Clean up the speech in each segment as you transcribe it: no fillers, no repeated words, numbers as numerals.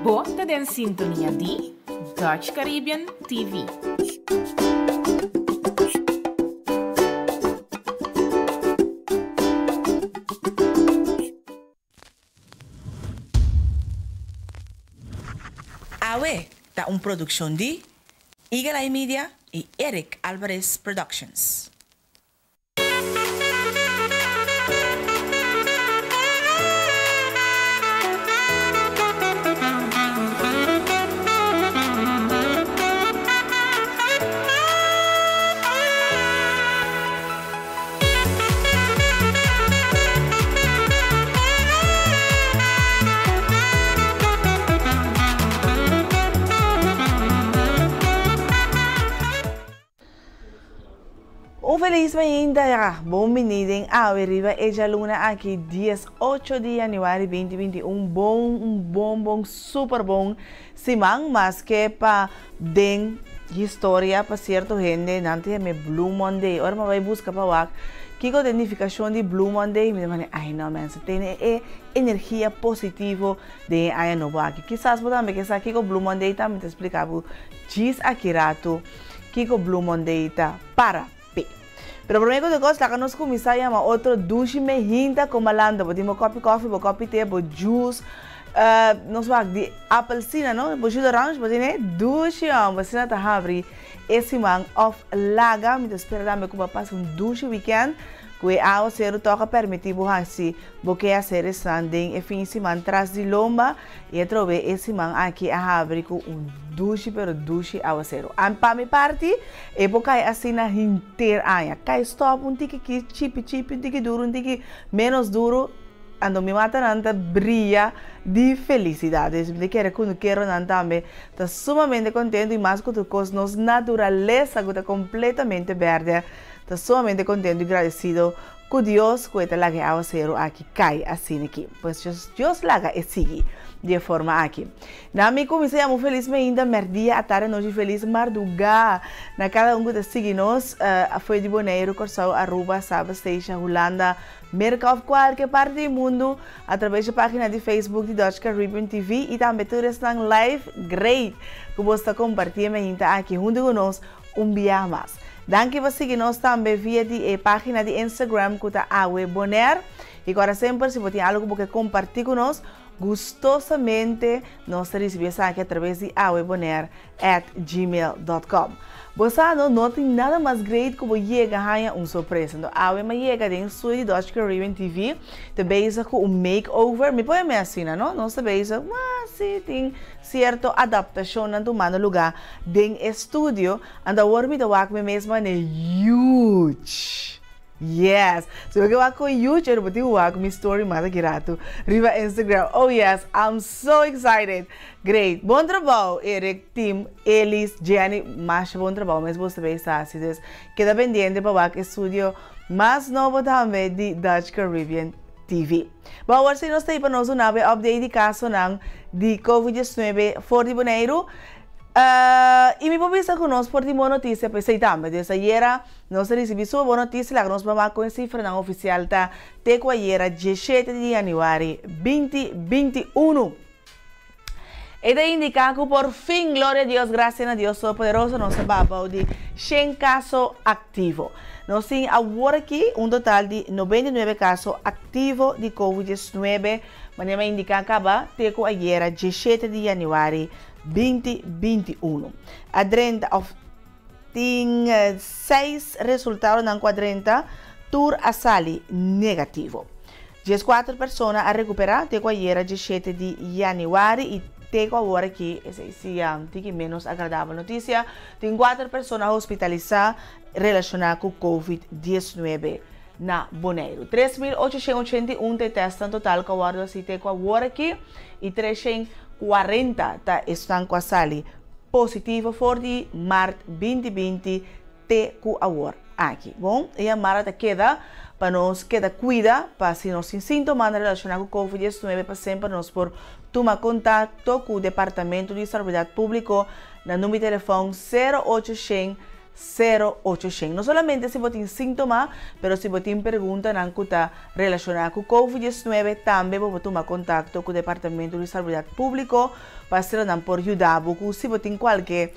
Bo ta den sintonia di Dutch Caribbean TV. Awe ta un produccion di Eagle Eye Media y Eric Alvarez Productions. Un felis mainta ya, bon bini den awe riba e djaluna aki 18 di januari 2021 bon un bon bon super bon siman maske pa den historia pa cierto hende nan ta yam'e Blue Monday ora mi a bay busca pa wak kico ta e nificacion di Blue Monday mi ta manda ay no mensen tene e energia positivo den e aña nobo aki kisas bo tambe ke sa kico Blue Monday ta mi ta splica bo djis aki rato Kiko Blue Monday ta para p'e? Pero promé ku tur kos laga nos kuminsá yama otro dushi mehinta ku malanda. Bo tin bo kòpi kòfi, bo kòpi te, bo juice, nos wak di apelsina no, bo jus de orange bo tene dushi hòmber. Asina ta habri e siman òf laga. Mi ta spera tambe ku bo a pasa un dushi wikènt ku e awaseru tòg a pèrmití bo hasi bo ke haser esnan den e fin siman tras di lomba. I atrobe e siman aki a habri ku un dushi pero dushi awaseru. An pa mi parti e por kai asina henter aña. Kai stòp un tiki ki chipi chipi, un tiki duru, un tiki ménos duru, anto mi matanan ta bria di felisidat. Dus mi ta kere ku nukeronan tambe ta sumamente kontentu i mas ku tur kos nos naturalesa ku ta kompletamente bèrdè ta sumamente kontentu i gradesido Ku Dios ku e ta laga e awaseru aki kai asina aki. Pues Dios laga e sigui di e forma aki. Na mi kuminsá yamu felis mainta, mèrdia, atardi, anochi felis mardugá na kada un ku ta sigui nos afuer di Boneiru, Kòrsou, Aruba, Saba, Statia, Hulanda, Merka òf kualke parti di mundu atraves di página di Facebook di Dutch Caribbean TV i tambe tur esnan live great ku bos ta kompartí e mainta aki huntu ku nos un biaha mas. Danki pa sigui nos tambe via di e pagina di Instagram ku ta Awe Bonaire. I kòrda semper si bo tin algu ku bo ke kompartí ku nos, gustosamente nos ta risibí esaki atraves di awebonaire at gmail dot com. Bo sa no, no tin nada mas great ku bo yega haña un sorpresa. Anto awe mi a yega den studio di Dutch Caribbean TV ta bezig ku un makeover. Mi por yam'é asina no, nos ta bezig, si tin Cierto adaptacionnan tumando lugar den e studio, anto awor mi ta wak mi mes mane huge. Yes! Si bo ke wak con huge, ero bo tin wak mi story mas aki rato riba Instagram. Oh yes, I'm so excited! Great! Bon trabou Eric, Tim, Elis, Jenny, masha bon trabou mes boso ta bay sa haci. Dus keda pendiente pa wak e studio mas nobo tambe di Dutch Caribbean TV. Bo awor si nos ta pa nos duna bo e update di kasonan di Covid 19 for di Boneiru. I mi por bisa ku nos por tin bon notisia pa esei tambe. Des ayera nos a risibí super bon notisia laga nos mama ku e sifranan ofisial ta te ku ayera 17 di yanüari 2021. E ta indiká ku por fin, gloria a Dios, grasia na Dios Todopoderoso, nos a baha bou di shen kaso aktivo. Nos tin awor aki un total di 99 kaso aktivo di Covid 19, manera mi a indiká kaba te ku ayera 17 di yanüari 2021. A drenta òf tin seis resultadonan ku a drenta, tur a sali negativo. 14 persona a rekuperá te ku ayera 17 di yanüari i te ku awor aki, esei si tiki ménos agradabel notisia, tin kuater persona hospitalisá relashoná ku Covid 19 na Boneiru. 3881 ta e tèstnan total ku a wòrdu hasí te ku awor aki i 340 ta esnan ku a sali positivo for di mart 2020 te ku awor aki. Bon, e yamada ta keda pa nos keda kuida pa si nos tin sintomanan relashoná ku Covid 19 pa semper nos por tuma kontakto ku Departamento di Salubridat Públiko na number di telefòn 0 800 0800. No solamente si bo tin síntoma, pero si bo tin preguntanan ku ta relashoná ku Covid 19, tambe bo por tuma kontakto ku Departamento di Salubridat Públiko pa asina nan por yuda bo ku si bo tin kualke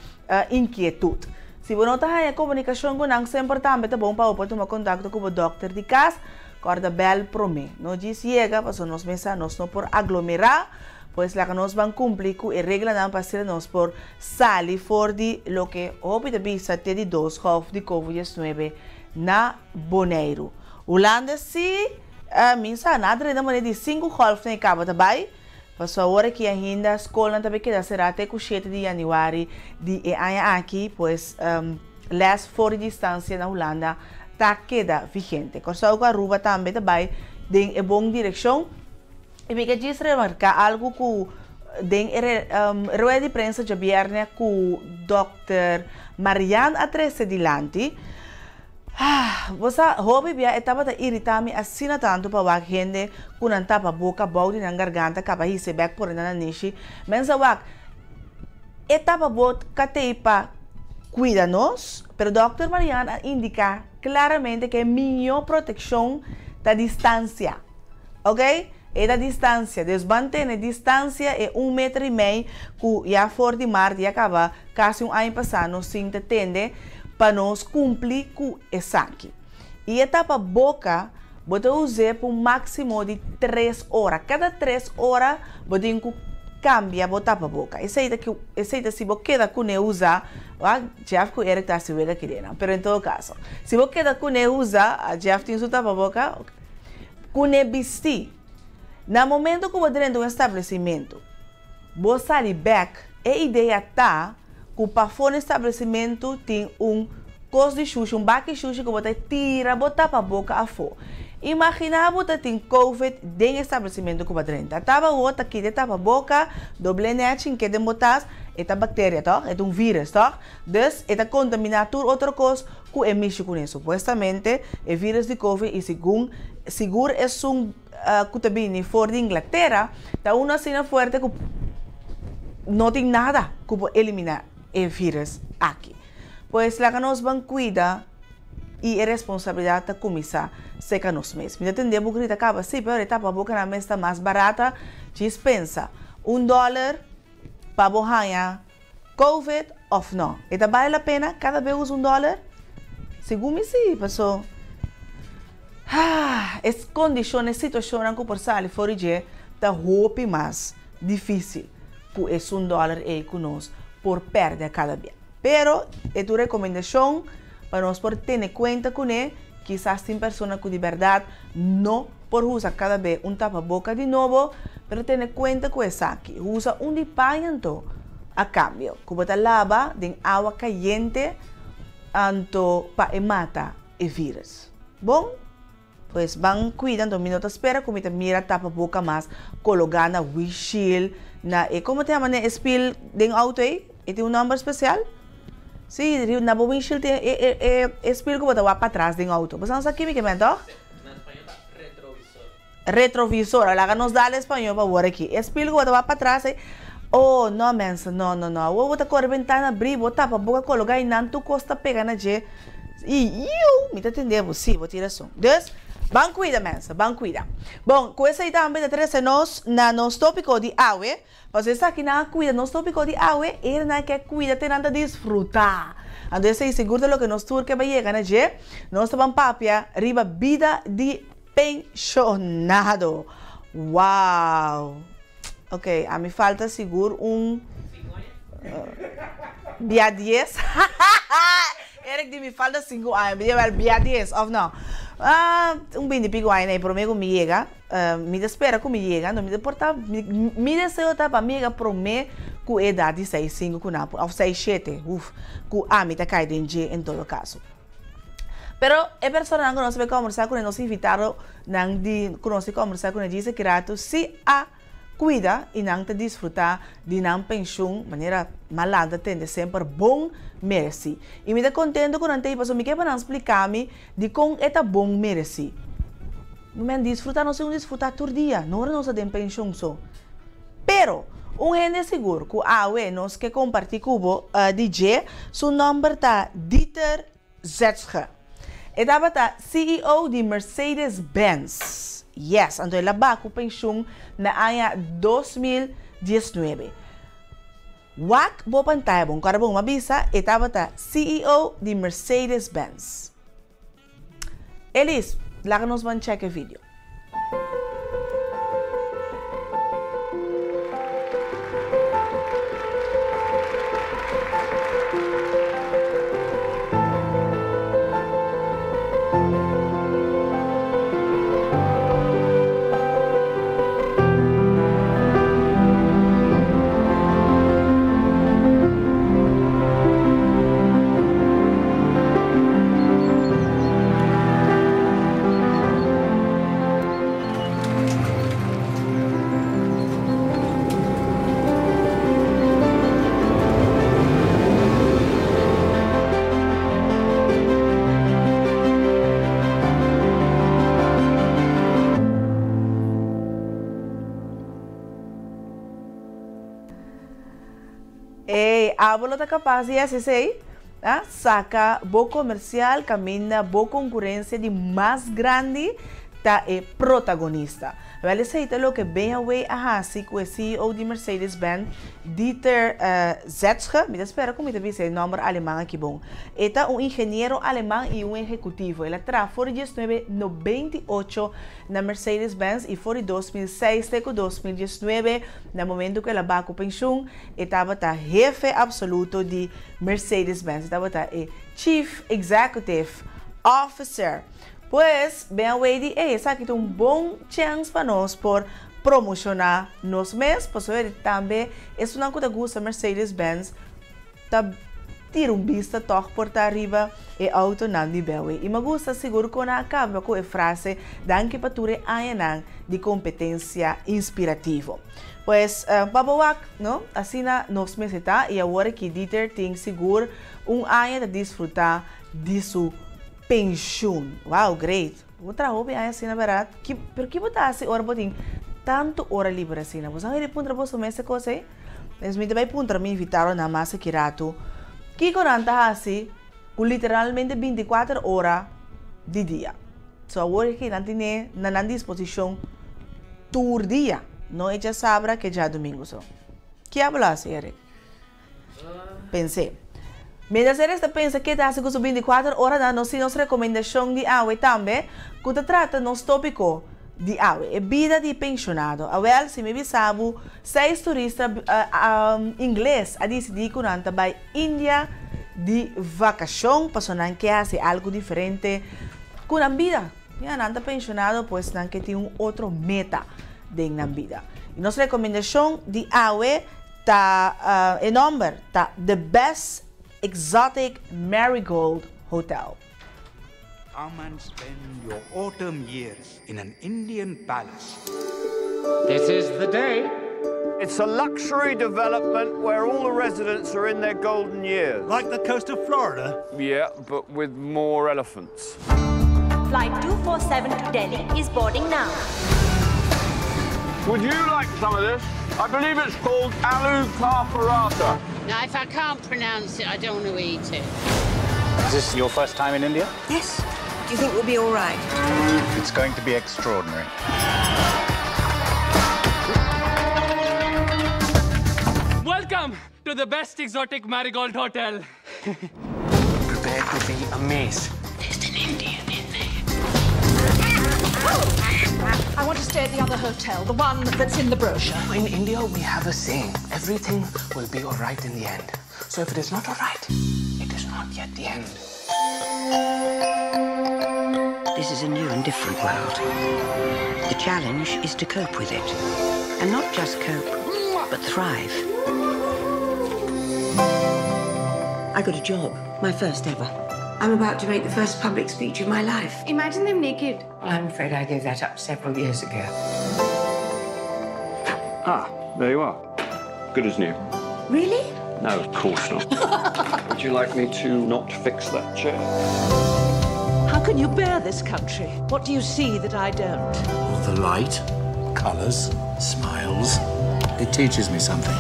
inkietut. Si bo no ta haña komunikashon ku nan, semper tambe ta bon pa bo por tuma kontakto ku bo dòkter di kas. Kòrda bèl promé. No djis yega, pasobra nos mes sa nos no por aglomerá. Pues laga nos ban kumpli ku e reglanan pa asina nos por sali for di loke hopi ta bisa te di dos golf di Covid 19 na Boneiru. Hulanda si mi sa na drenta manera di sinku golfnan e kaba ta bai, pasobra awor aki ainda skolnan ta bay keda será te ku 7 di yanüari di e aña aki, pues les for di distansia na Hulanda ta keda vigente. Kòrsou ku Aruba tambe ta bai den e bon direkshon. I mi ke djis remarká algu ku den e rueda di prensa djabièrnè ku dòkter Marian a trese dilanti. Bo sa, hopi bia e tabata iritá mi asina tantu pa wak hende ku nan tapa boka bou di nan garganta kaba hise bèk pone nan nanishi. Men sa wak, e tapa boka t'ei pa kuida nos, pero dòkter Marian a indiká klaramente ku e mihó protekshon ta distansia. Ok, e ta distansia. Dus ban tene distansia e un meter i mei ku ya for di mart ya kaba kasi un aña pasá nos sin ta tende pa nos kumpli ku esaki. I e tapa boka bo ta us'é pa un máksimo di tres ora. Kada tres ora bo tin ku kambia bo tapa boka. Esei ta esei ta si bo keda kuné usa, wak Jeff ku Eric ta hasi wega kidenan, pero en todo kaso si bo keda kuné usa, Jeff tin su tapa boka. Ku n'e bistí. Na momento ku bo drenta un establesimentu, bo sali bèk, e idea ta ku pafó n'e establesimentu tin un kos di shushi, un baki shushi ku bo ta tira bo tapaboka afó. Imaginá bo ta tin covid den e establesimentu ku bo a drenta. Taba bo ta kita e tapaboka, dobl'é nèchi, ink'é den bo tas, e ta bakteria tòg? E ta un vírùs tòg? Dus e ta kontaminá tur otro kos ku e mishi kuné. Supuestamente e vírùs di covid i segun sigur esun ku ta bini for di Inglatera ta unu asina fuerte ku no tin nada ku por eliminá e vírùs aki. Pues laga nos ban kuida i e responsabilidat ta kuminsá serka nos mes. Mi ta tende bo grita kaba, sí, pero e tapabokanan mes ta mas barata. Djis pensa, un dòler pa bo haña Covid of no? E ta bale la pena kada bes usa un dòler? Segun mi si, paso e kondishon, e situashonnan ku por sali for di dje ta hopi mas difísil ku esun dòler ei ku nos por pèrdè kada bia. Pero e ta un rekomendashon pa nos por tene kuenta kuné, kisas tin persona ku di bèrdat no por usa kada be un tapaboka di nobo, pero tene kuenta ku esaki, usa un di paña anto a kambio, ku bo ta laba den awa kayente anto pa e mata e virus. Bon, pues ban kuida anto mi no ta spera ku mi ta mira tapaboka mas kologá na windshield, na e, komo ta yama e spil den outo ei? E tin un nòmber spesial? Sí, na bo windshield tin e spil ku bo ta wak patras den outo. Bo sa nos a kimi ke men tòg? Na spañó ta retrovisor. Retrovisor. Laga nos dal español pa wor aki. E spil ku bo ta wak patras ei. Oh, no mensen, no, no, no. Awor bo ta kore bentana abrí, bo tapa boka kologá i nan tur kos ta pega na dje. I, iu! Mi ta tende bo, sí, bo tin rason. Dus, ban kuida mensen, ban kuida. Bon, ku esei tambe ta trese nos na nos tópiko di awe. Pasobra esaki nan a kuida nos tópiko di awe, e nan ke kuida te nan ta disfrutá. Anto esei sigur ta loke nos tur ke bai yega na dje. Nos ta ban papia riba bida di penshonado. Wow! Ok, ami falta sigur un bia dies. Eric di mi falta sinku aña, mi di awel bia dies, òf no? Un binti piku aña na e promé ku mi yega. Mi ta spera ku mi yega, no mi ta por ta, mi deseo ta pa mi yega promé ku e edat di seis sinku ku nan a pone, òf seis shete, uf, ku ami ta kai den dje en todo kaso. Pero e personanan ku nos a bai kòmbersá kuné, nos invitadonan di ku nos a kòmbersá kuné djis aki ratu si a kuida i nan ta disfrutá di nan penshun manera Malan ta tende semper bon meresí. I mi ta kontento ku nan ta ei pasobra mi ke pa nan splika mi dikon e ta bon meresí. Men disfrutá, nos tin ku disfrutá tur dia, no ora nos ta den penshon so. Pero, Un hende sigur ku awe nos ke kompartí ku bo di dje, su nòmber ta Dieter Zetsche. E tabata CEO di Mercedes-Benz. Yes, anto el a baha ku penshun na aña 2019. Wak bo pantaya bon, kòrda bon, m'a bisa e tabata CEO di Mercedes-Benz. Elis, laga nos ban check e video. Ey, abo lo ta kapas di hasi esei? Ah, saka bo komersial kaminda bo konkurensia di mas grandi ta e protagonista. Wèl esei ta loke BMW a hasi ku e CEO di Mercedes-Benz, Dieter Zetsche, mi ta spera ku mi ta bisa e nòmber aleman aki bon. E ta un ingeniero aleman i un ehekutivo. El a traha for di 1998 na Mercedes-Benz i for di 2006 te ku 2019, na momentu ku el a baha ku penshun, e tabata hefe apsoluto di Mercedes-Benz. E tabata e Chief Executive Officer. Pues, BMW di, Ey, esaki ta un bon chèns pa nos por promoshoná nos mes, pasobra tambe esunnan ku ta gusta Mercedes-Benz ta tira un bista tòg por ta riba e outonan di BMW. I mi a gusta sigur kon a kaba ku e frase, Danki pa tur e añanan di kompetensia inspirativo. Pues, pa bo wak, no? Asina nos mester ta, i awor aki Dieter tin sigur un aña ta disfrutá di su Penshun. Wow, great. Bo traha hopi aña asina, bèrdat? Ki, pero ki bo ta hasi ora bo tin tantu ora liber asina? Bo sa hende puntra boso mes e kos ei? Pues mi ta bai puntra mi invitadonan mas aki ratu, kiko nan ta hasi ku literalmente 24 ora di dia? So awor aki nan tine na nan disposishon tur dia, no e djasabra ke djadumingu so. Ki abo lo hasi, Eric? Pens'é. Mientras Eric ta pensa ke ta hasi ku su 24 oranan, nos tin nos rekomendashon di awe tambe ku ta trata nos tópiko di awe, e bida di penshonado. Awèl, si mi bisa bo, seis turista ingles a disidí ku nan ta bai India di vakashon pasobra nan ke hasi algu diferente ku nan bida. Ya, nan ta penshonado, pues nan ke tin un otro meta den nan bida. I nos rekomendashon di awe Ta e nomber ta The Best Exotic Marigold Hotel. Come and spend your autumn years in an Indian palace. This is the day. It's a luxury development where all the residents are in their golden years. Like the coast of Florida? Yeah, but with more elephants. Flight 247 to Delhi is boarding now. Would you like some of this? I believe it's called aloo paratha. Now, if I can't pronounce it, I don't want to eat it. Is this your first time in India? Yes. Do you think we'll be all right? It's going to be extraordinary. Welcome to the best exotic marigold hotel. Prepare to be amazed. There's an Indian in there. I want to stay at the other hotel, the one that's in the brochure. In India, we have a saying everything will be all right in the end. So if it is not all right, it is not yet the end. This is a new and different world. The challenge is to cope with it. And not just cope, but thrive. I got a job, my first ever. I'm about to make the first public speech of my life. Imagine them naked. I'm afraid I gave that up several years ago. There you are. Good as new. Really? No, of course not. Would you like me to not fix that chair? How can you bear this country? What do you see that I don't? All the light, colours, smiles. It teaches me something.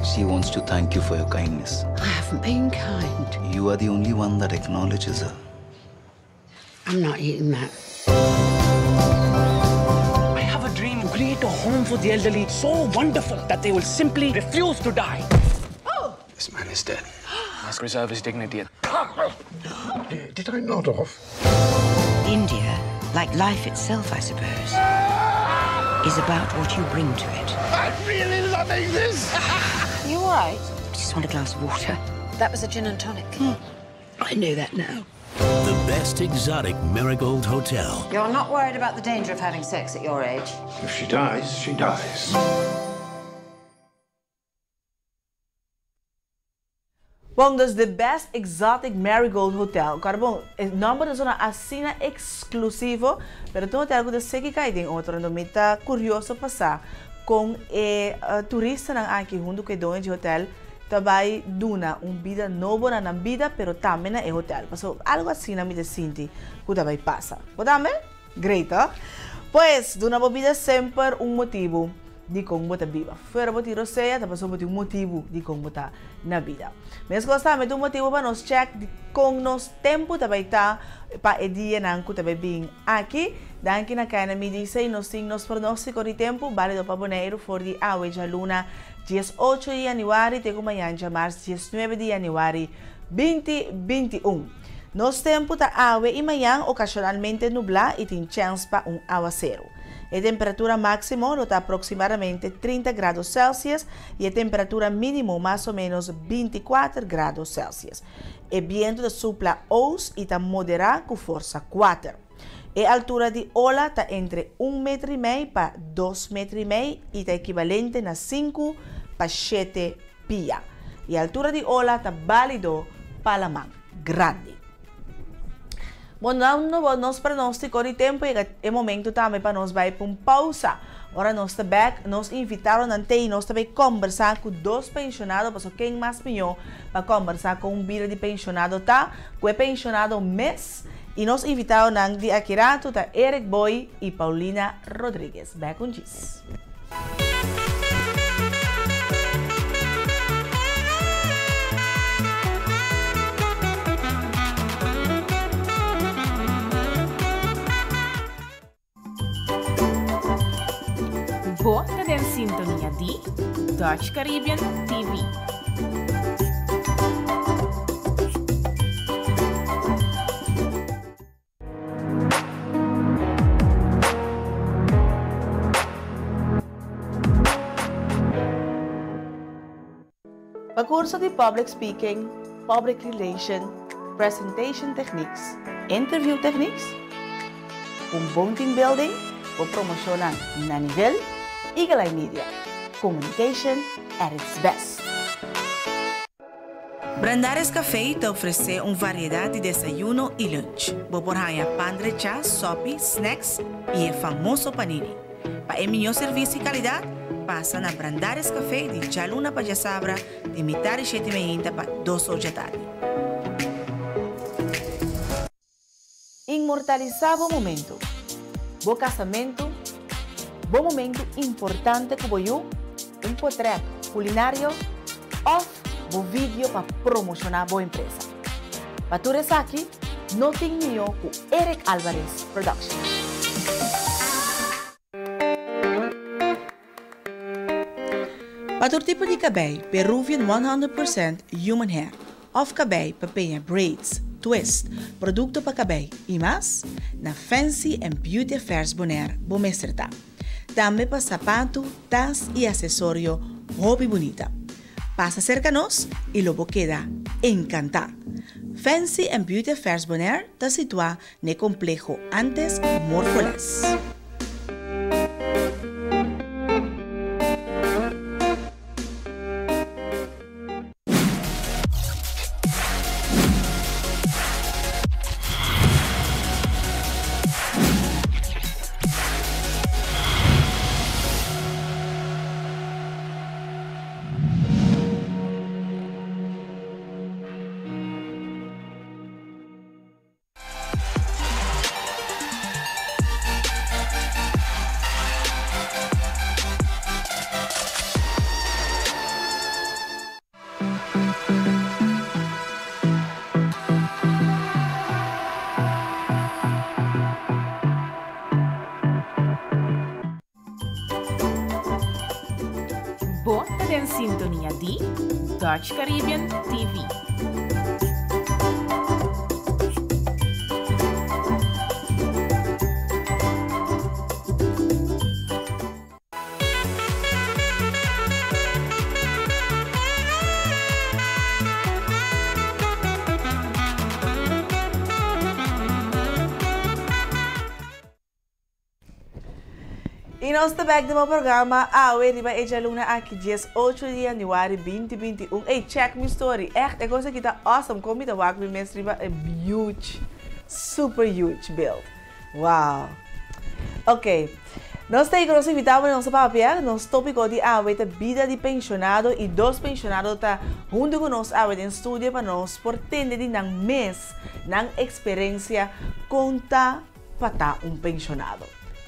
She wants to thank you for your kindness. I haven't been kind. You are the only one that acknowledges her. I'm not eating that. I have a dream to create a home for the elderly so wonderful that they will simply refuse to die. Oh! This man is dead. Must preserve his dignity. Did I nod off? India, like life itself, I suppose, is about what you bring to it. I'm really loving this! You all right? I just want a glass of water. That was a gin and tonic. I know that now. The best exotic marigold hotel. You're not worried about the danger of having sex at your age? If she dies, she dies. Bon, dus The Best Exotic Marigold Hotel. Kòrda bon, e nòmber ta sona asina eksklusivo, pero ta un hotel ku ta seki kai den otro. Anto mi ta kurioso pa sa kon e turistanan aki huntu ku e doño di hotel ta bai duna un bida nobo na nan bida, pero tambe na e hotel. Pasobra algu asina mi ta sinti ku ta bai pasa. Bo tambe? Great, toh? Pues, duna bo bida semper un motibu dikon bo ta biba. Fuera bo tin rosea, ta pasobra bo tin un motibu dikon bo ta na bida. Meskos tambe ta un motibu pa nos chèk dikon nos tempu ta bai ta pa e dianan ku ta bai bin aki. Danki na Kaina Midisey, nos tin nos pronóstiko di tempu bálido pa Boneiru for di awe djaluna 18 di yanüari te ku mañan djamars 19 di yanüari 2021. Nos tempu ta awe i mañan okashonalmente nublá i tin chèns pa un awaseru. E temperatura máksimo lo ta aproksimadamente 30 grado Celsius i e temperatura mínimo mas o ménos 24 grado Celsius. E bientu ta supla oos i ta moderá ku forsa kuater. E altura di ola ta entre un meter i mei pa dos meter i mei i ta ekivalente na sinku pa shete pia. E altura di ola ta bálido pa laman grandi. Bon, dando bo nos pronóstiko di tempu, yega e momento tambe pa nos bai pa un pausa. Ora nos ta bèk, nos invitadonan te i nos ta bai kòmbersá ku dos penshonado, pasobra ken mas mihó pa kòmbersá ku un bida di penshonado ta ku e penshonado mes. I nos invitadonan di aki ratu ta Eric Boy i Paulina Rodriguez. Bèk un djis. Bo ta den sintonia di Dutch Caribbean TV. Pa kurso di Public Speaking, Public Relation, Presentation Techniques, Interview Techniques, un bon team building, bo promoshonnan na nivel, Eagle Eye Media, communication at its best. Brandaris Café ta ofresé un variedat di desayuno i lunch. Bo por haña pan drechá, sòpi, snacks i e famoso panini. Pa e mihó servisio i kalidat, pasa na Brandaris Café di djaluna pa djasabra di mitar di shete meinta pa dos or djatardi. Inmortalisá bo momentu, bo kasamentu, bo momentu importante ku bo yu, un potrèt kulinario òf bo vidio pa promoshoná bo empresa. Pa tur esaki, no tin mihó ku Eric Alvarez Production. Pa tur tipo di kabei, Peruvian 100% Human Hair òf kabei pa peña braids, twist, produkto pa kabei i mas, na Fancy and Beauty Affairs Bonaire bo mester ta. Tambe pa sapatu, tas i asesorio hopi bunita. Pasa serka nos i lo bo keda enkantá! Fancy and Beauty Affairs Bonaire ta situá N'e kompleho antes Morfoles. den sintonia di Dutch Caribbean TV. I nos ta bek den bo programa awe riba e djaluna aki 18 di januari 2021. Ey, check mi story. Echt, e kos aki ta awesome. Kon mi ta wak mi mes riba e huge, super huge beeld. Wow. Ok. Nos ta ku nos invitado pa nos papia. Nos tópiko di awe ta bida di penshonado i dos penshonado ta huntu ku nos awe den studio pa nos por tende di nan mes, nan eksperensia kon ta pa ta un penshonado.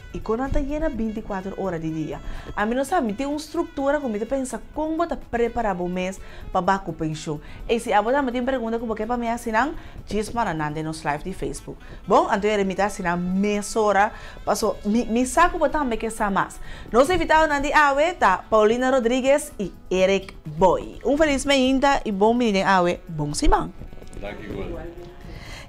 I kon nan ta yena 24 ora di dia. Ami no sa, mi tin un struktura ku mi ta pensa kon bo ta prepará bo mes pa ba ku penshon. Ei si abo tambe tin pregunta ku bo ke pa mi hasi nan, djis manda nan den nos live di Facebook. Bon, anto e mi ta hasi nan mesora, paso mi mi sa ku bo tambe ke sa mas. Nos invitadonan di awe ta Paulina Rodriguez i Eric Boy. Un felis meinta i bon bini den awe. Bon siman. Danki igual.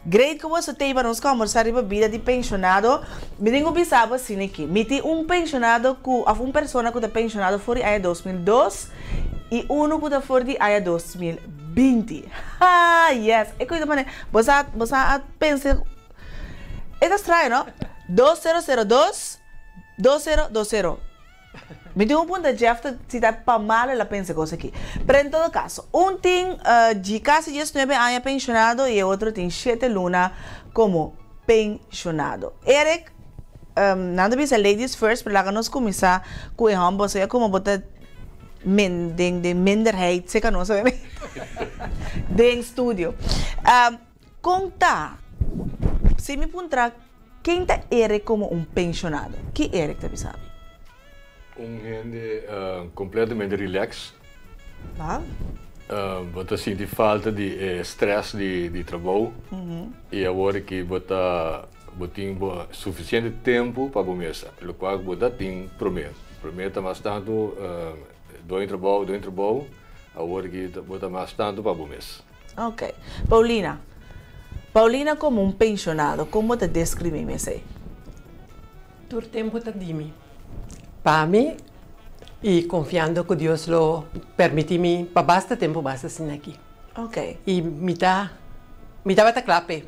Great ku boso tei pa nos kombersá riba bida di penshonado. Mi tin ku bisa bo asina aki, mi tin un penshonado ku òf un persona ku ta penshonado for di aña 2002 i unu ku ta for di aña 2020. Ha! Yes! E koe ta pone, bo sa, bo sa a pensa, e ta straño no? 2002, 2020. Mi tin un punta Jeff ta si ta pa malo el a pensa e kos aki. Pero en todo kaso, un tin di kasi diesnuebe aña penshonado i e otro tin shete luna komo penshonado. Eric, nan ta bisa ladies first, pero laga nos kuminsá ku e hòmber, pasobra ya komo bo ta min den den minderheid seka nos den studio. Kon ta si mi puntra ken ta Eric komo un penshonado? Ki Eric ta bisa mi? Un hende kompletamente relax. Wow. Bo ta sinti falta di e stress di trabou i awor ki bo ta bo tin bo sufisiente tempu pa bo mes, lokual bo ta tin promé. Promé ta mas tantu doño trabou, doño trabou, awor ki bo ta mas tantu pa bo mes. Ok. Paulina. Paulina komo un penshonado, kon bo ta deskribí mi esei? Tur tempu ta di mi. Pa mi, i konfiando ku Dios lo permití mi pa basta tempu basta asina aki. Ok. I mi ta, mi tabata kla p'e.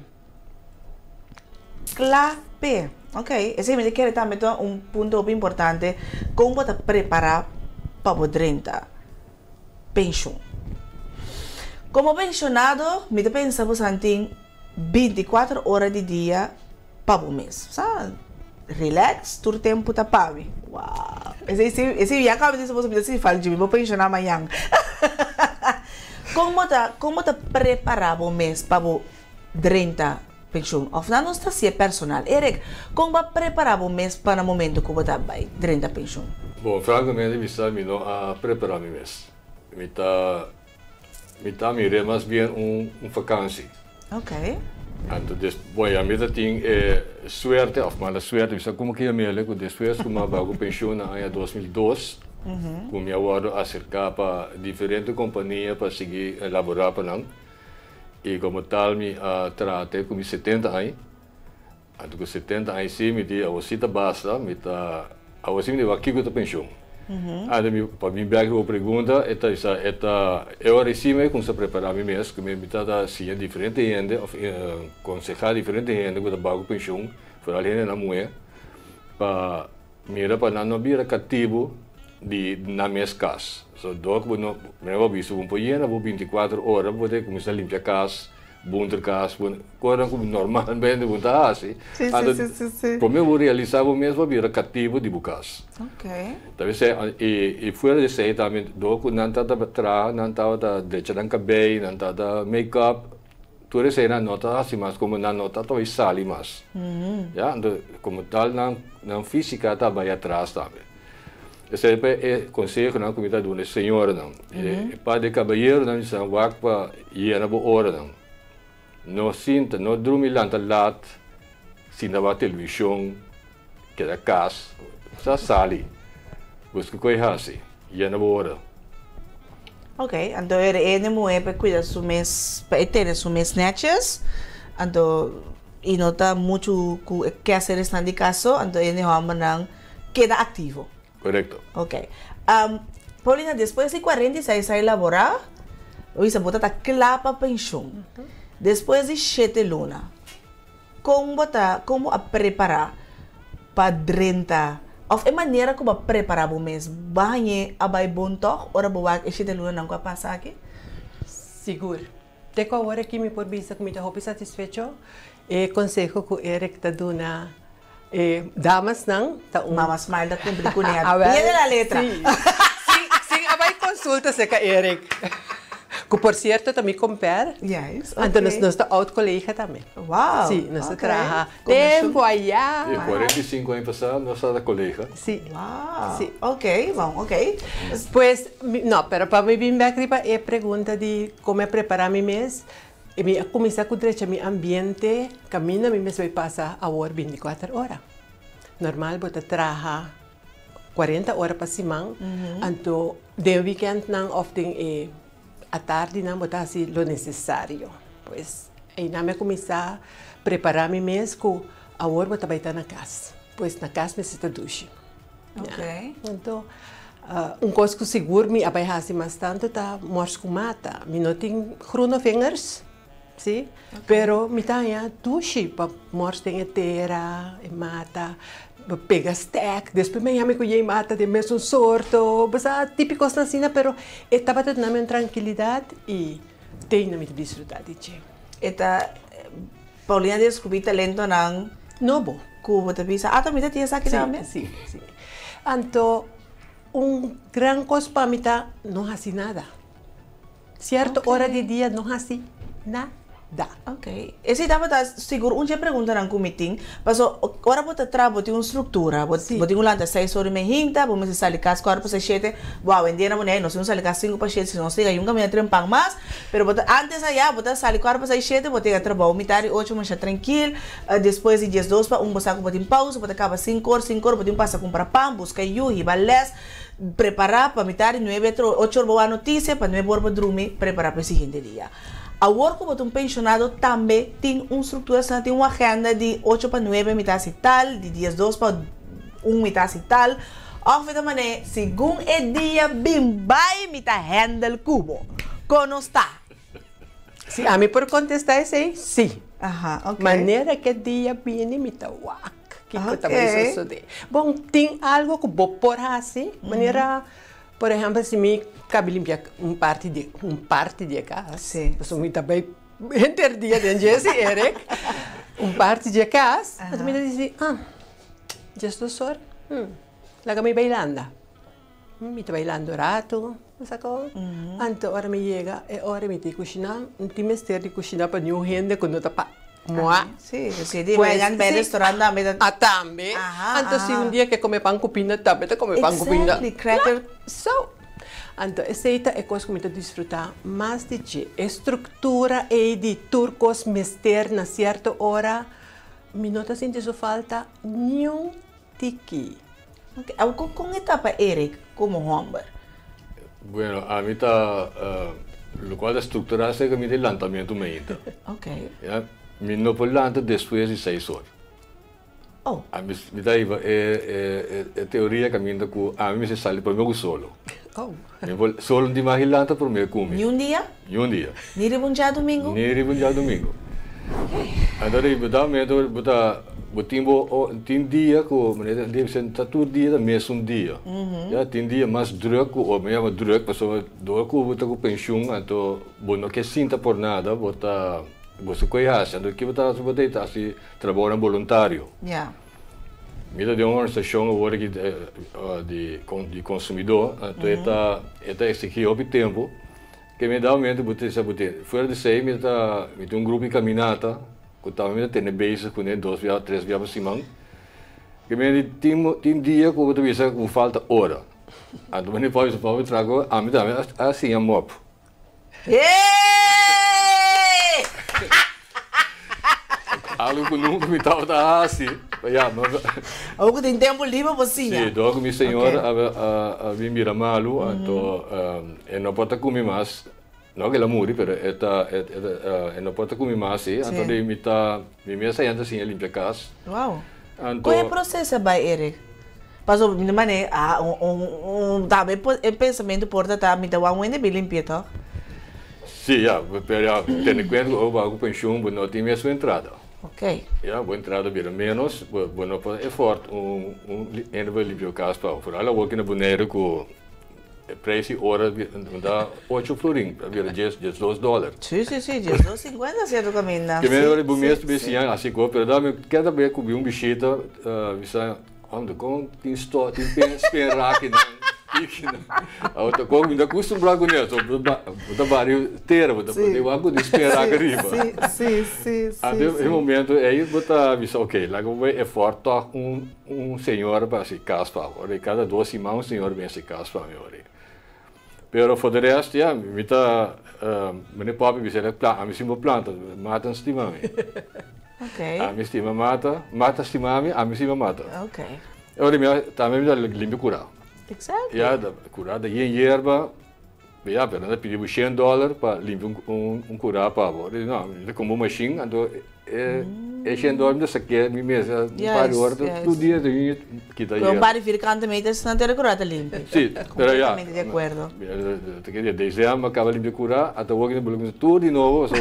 Kla p'e. Ok. Esei mi ta kere tambe ta un punto hopi importante, kon bo ta prepará pa bo drenta penshun. Komo penshonado mi ta pensa bo san tin 24 ora di dia pa bo mes. Sa relax tur tempu ta pa mi. Wow! Esei si, esei ya kaba di bisa boso mi ta sinti falta djimi bo penshoná mañan. Kon bo ta, kon bo ta prepará bo mes pa bo drenta penshun? Òf nan nos ta hasié personal. Eric, kon bo a prepará bo mes pa na momento ku bo ta bai drenta penshun? Bon, frankamente mi sa mi no a prepará mi mes. Mi ta Mi ta mir'é mas bien un un vakansi. Ok. Anto des, bon ya mi ta tin e suerte of mala suerte, mi sa como ke yam'el, ku despues ku mi a bai ku penshun na aña 2002, ku mi a wòrdu aserká pa diferente kompania pa sigui laborá pa nan, i komo tal mi a traha te ku mi 70 aña. Anto ku 70 aña si mi di awor si ta basta, mi ta awor si mi di wak kiko ta penshun. Anto mi pa mi bek riba bo pregunta e ta bisa e ta e ora ei si mi a kumsa prepara mi mes ku mi mi ta ta siña diferente hende of konsehá diferente hende ku ta bai ku penshun foral hendenan muhé pa mira pa nan no bira katibu di nan mes kas. So dor ku bo no bo a bisa bo por yena bo 24 ora bo ta kuminsá limpia kas. Bunter kas, konan ku normalmente bo ta hasi. Sí, sí, sí, sí, sí. Promé bo realisá bo mes bo a bira katibu di bo kas. Ok. Ta bisei, i fuera di esei tambe dor ku nan tabata traha, nan tabata drecha nan kabei, nan tabata make up, tur esei nan no ta hasi mas, komo nan no ta tabata sali mas. Ya, anto komo tal nan nan físika ta bai atras tambe. Esei pa e konsehonan ku mi ta duna e señoranan. E pa di e kabayeronan mi sa wak pa yena bo oranan. No sinta, no drumi lanta lat, sinta wak televishon, keda kas. Sa sali, buska ku e hasi, yena bo ora. Ok, anto e hende muhé pa kuida su mes, pa e tene su mes netjes, anto i no ta muchu ku e keaseresnan di kas so, anto e hende hòmbernan keda aktivo. Korekto. Ok. Paulina, despues di 46 aña laborá, bo bisa bo ta ta kla pa penshun. Despues di shete luna, kon bo ta, kon bo a prepará pa drenta, òf e manera ku bo a prepará bo mes, bo a hañ'é a bai bon tòg ora bo wak e shete lunanan ku a pasa aki? Sigur. Te ku awor aki mi por bisa ku mi ta hopi satisfecho. E konseho ku Eric ta duna E damasnan ta un. Mama Smile ta cumpli cu ne a pie de la letra. Si. Sin, sin a bay consulta cerca Eric. Cu por cierto ta mi comper. Yes, ok. Anto nos, nos ta oud colega tambe. Wow. Si, nos ta ok. traha tempo aya. Si, 45 aña pasa nos tabata colega. Si. Wow. Si. Ok, bon, ok. Pues, mi, no, pero pa mi bin bek riba e pregunta di con mi a prepara mi mes, I mi a kuminsá ku drecha mi ambiente kaminda mi mes bai pasa awor bintikuater ora. Normal bo ta traha kuarenta ora pa siman, anto den wikèntnan òf den e atardinan bo ta hasi lo nesesario. Pues einan mi a kuminsá prepará mi mes ku awor bo ta bai ta na kas. Pues na kas mester ta dushi. Anto un kos ku sigur mi a bai hasi mas tantu ta mors ku mata. Mi no tin groene vingers, si, pero mi ta haña dushi pa mors den e tera, e mata, pega stek, despues mi a yama ku yei mata den mesun sorto, bo sa típiko kosnan asina, pero e tabata duna mi un trankilidat i te ainda mi ta disfrutá di dje. E ta Paulina descubrí talentonan nobo cu bo ta bisa, ah, ta mi ta tin esaki tambe. Sí, sí, sí. Anto, un gran cos pa mi ta no haci nada. Cierto ora di dia no haci nada. Ok. Esei tabata sigur un dje preguntanan cu mi tin. Paso, ora bo ta traha bo tin un structura. Bo tin cu lanta seis ora y mei hinta, bo mester sali cas cuatro pa seis shete. Bo awendia na Bonaire nos tin cu sali cas cinco pa shete, si nos yega yunga caminda trempan mas. Pero bo ta antes aya bo ta sali kuater pasá i shete bo ta yega trabou mitar di ocho masha trankil despues di diesdos pa un bo sa ku bo tin pausa bo ta kaba sinkor sinkor bo tin pasa kumpra pan buska yu hiba les prepara pa mitar di nuebe ocho or bo wak notisia pa nuebe or bo drumi prepara pa e siguiente dia awor ku bo ta un penshonado tambe tin un struktura asina tin un agenda di ocho pa nuebe mi ta hasi tal di diesdos pa un mi ta hasi tal Òf mi ta man'é, Segun e dia bin bai mi ta hèndel ku bo. Kon nos ta? Si ami por kontestá esei, sí. Aha, ok. Manera ku e dia bini mi ta wak kiko ta bai sosodé. Bon, tin algu ku bo por hasi, manera, por ehèmpel, si mi kabi limpia un parti di un parti di e kas, pasobra mi ta bai henter dia den dje si, Eric, un parti di e kas, anto mi ta disi, ah. Djesdos or, hm, laga mi bailanda. Mi ta bailando ratu, bo sa kon? Anto ora mi yega, e ora mi tin kushiná, no tin mester di kushiná pa niun hende ku no ta pa moa. Sí, si di bai bai restaurant tambe ta. Ah, tambe. Anto si un dia ke kome pan ku pinda, tambe ta kome pan ku pinda. Exactly, cracker. So, anto esei ta e kos ku mi ta disfrutá mas di dje. E struktura ei di tur kos mester na sierto ora. Mi no ta sinti su falta niun tiki. Ok, awor kon kon e ta pa Eric komo hòmber? Bueno, ami ta lokual ta strukturá serka mi ta e lantamentu mainta. Ok. Ya, mi no por lanta despues di seis or. Oh. Ami mi ta hiba e e e teoria kaminda ku ami mester sali promé ku solo. Oh. Mi por solo no tin mas di lanta promé ku mi. Niun dia? Niun dia. Ni riba un djadumingu? Ni riba un djadumingu. Anto di bo ta momento bo ta bo tin bo tin dia ku manera di bisa ta tur dia ta mesun dia. Ya tin dia mas druk ku otro. Mi yama druk pasobra dor ku bo ta ku penshun anto bo no ke sinta por nada bo ta bo sa koe hasi. Anto ki bo ta hasi bo ta hasi trabounan boluntario. Mi ta den un organisashon awor aki di konsumidó anto e ta e ta eksigí hopi tempu. Ke mi da momento bo ta sa bo tin fuera di esei mi ta mi tin un grupo di kaminata ku tambe mi ta tene bezig kuné dos bia tres bia pa siman. Ke mi tin tin dia ku bo ta bisa ku falta ora. Anto mi no por bisa por traha ku ami tambe a siña mòp. Algo ku nunka mi tabata hasi. Ya, ma. Awor ku tin tempu liber bo siña. Sí, dor ku mi señora a bin bira malu, anto e no por ta ku mi mas. No ku el a muri, pero e ta, e no por ta ku mi mas, sí. Anto di mi ta, mi mes a yanta siña limpia kas. Wow. Anto. Kon e proseso a bai, Eric? Pasobra mi ta manera, ah, un, tambe e pensamentu por ta ta, mi ta wak un hende bin limpia tòg? Sí, ya, pero ya, tene kuenta ku ora bo bai ku penshun bo no tin mes un entrada. Ok. Ya, bo entrada bira ménos, bo no por afford un hende pa limpia bo kas pa bo. Foral awor ki na Boneiru ku e preis di ora ta ocho florin, a bira 12 dòler. Sí, sí, sí, 12,50 sierto kaminda. Ke men ora bo mes ta siña hasi kos, pero da mi keda be ku bi un bishita, bisa. Ando kon tin sto tin pen spera kinan kinan awor ta kon mi ta kustumbrá ku neso bo ta bari tera bo ta pone wak ku tin spera aki riba anto e momento ei bo ta bisa ok laga bo bai effort tòg un un señora pa hasi kas pa bo ora kada dos siman un señora bin hasi kas pa mi ora pero for de rest ya mi ta mi papi bisa ami si bo planta mata no stima mi. Okay. Ami stima mata, mata stima mi, ami stima mata. Okay. Ora mi tambe mi ta limpia kura. Exactly. Ya, kura ta yen yerba, ya, pero nan ta pidi bo shen dollar pa limpia un kura pa bo. Di no, mi ta kumpra un mashin, anto e shen dollar mi ta sak'é mi mesa un par di ora, tur dia ta yun kita yerba. Un par di vierkante meters nan ta kura ta limpia. Si, pero ya. Completamente di acuerdo. Ta kere december a kaba limpia kura, ata awor ki nan bolo tur di nobo, so.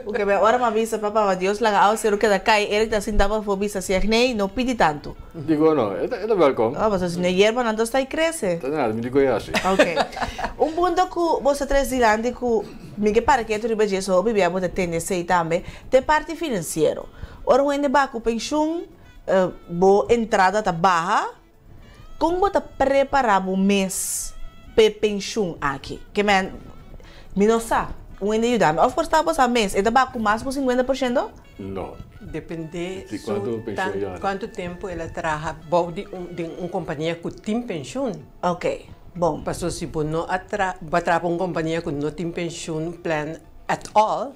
Oke, pero ora mi a bisa papa pa Dios laga awaseru keda kai, Eric ta sinta pafó bisa sieg nee, no pidi tantu. Digo no, e ta welkom. Oh, pasobra si no e yerbanan ta sta i krese. Ta nada, mi di koe hasi. Oke. Un punto ku bo ta tres dilanti ku mi ke para ketu riba dje, so hopi bia bo ta tende esei tambe, ta e parti finansiero. Ora un hende baha ku penshun, bo entrada ta baha, Kon bo ta prepará bo mes p'e penshun aki? Ke men, mi no sa. Un hende yuda mi. Òf por ta bo sa mes, e ta baha ku mas ku 50%? No. Dependé Di su kuantu penshun tan ya. kuantu tempu el a traha bou di un den un kompania ku tin penshun. Oke, bon. Paso si bo no a tra bo a traha pa un kompania ku no tin penshun plan at all,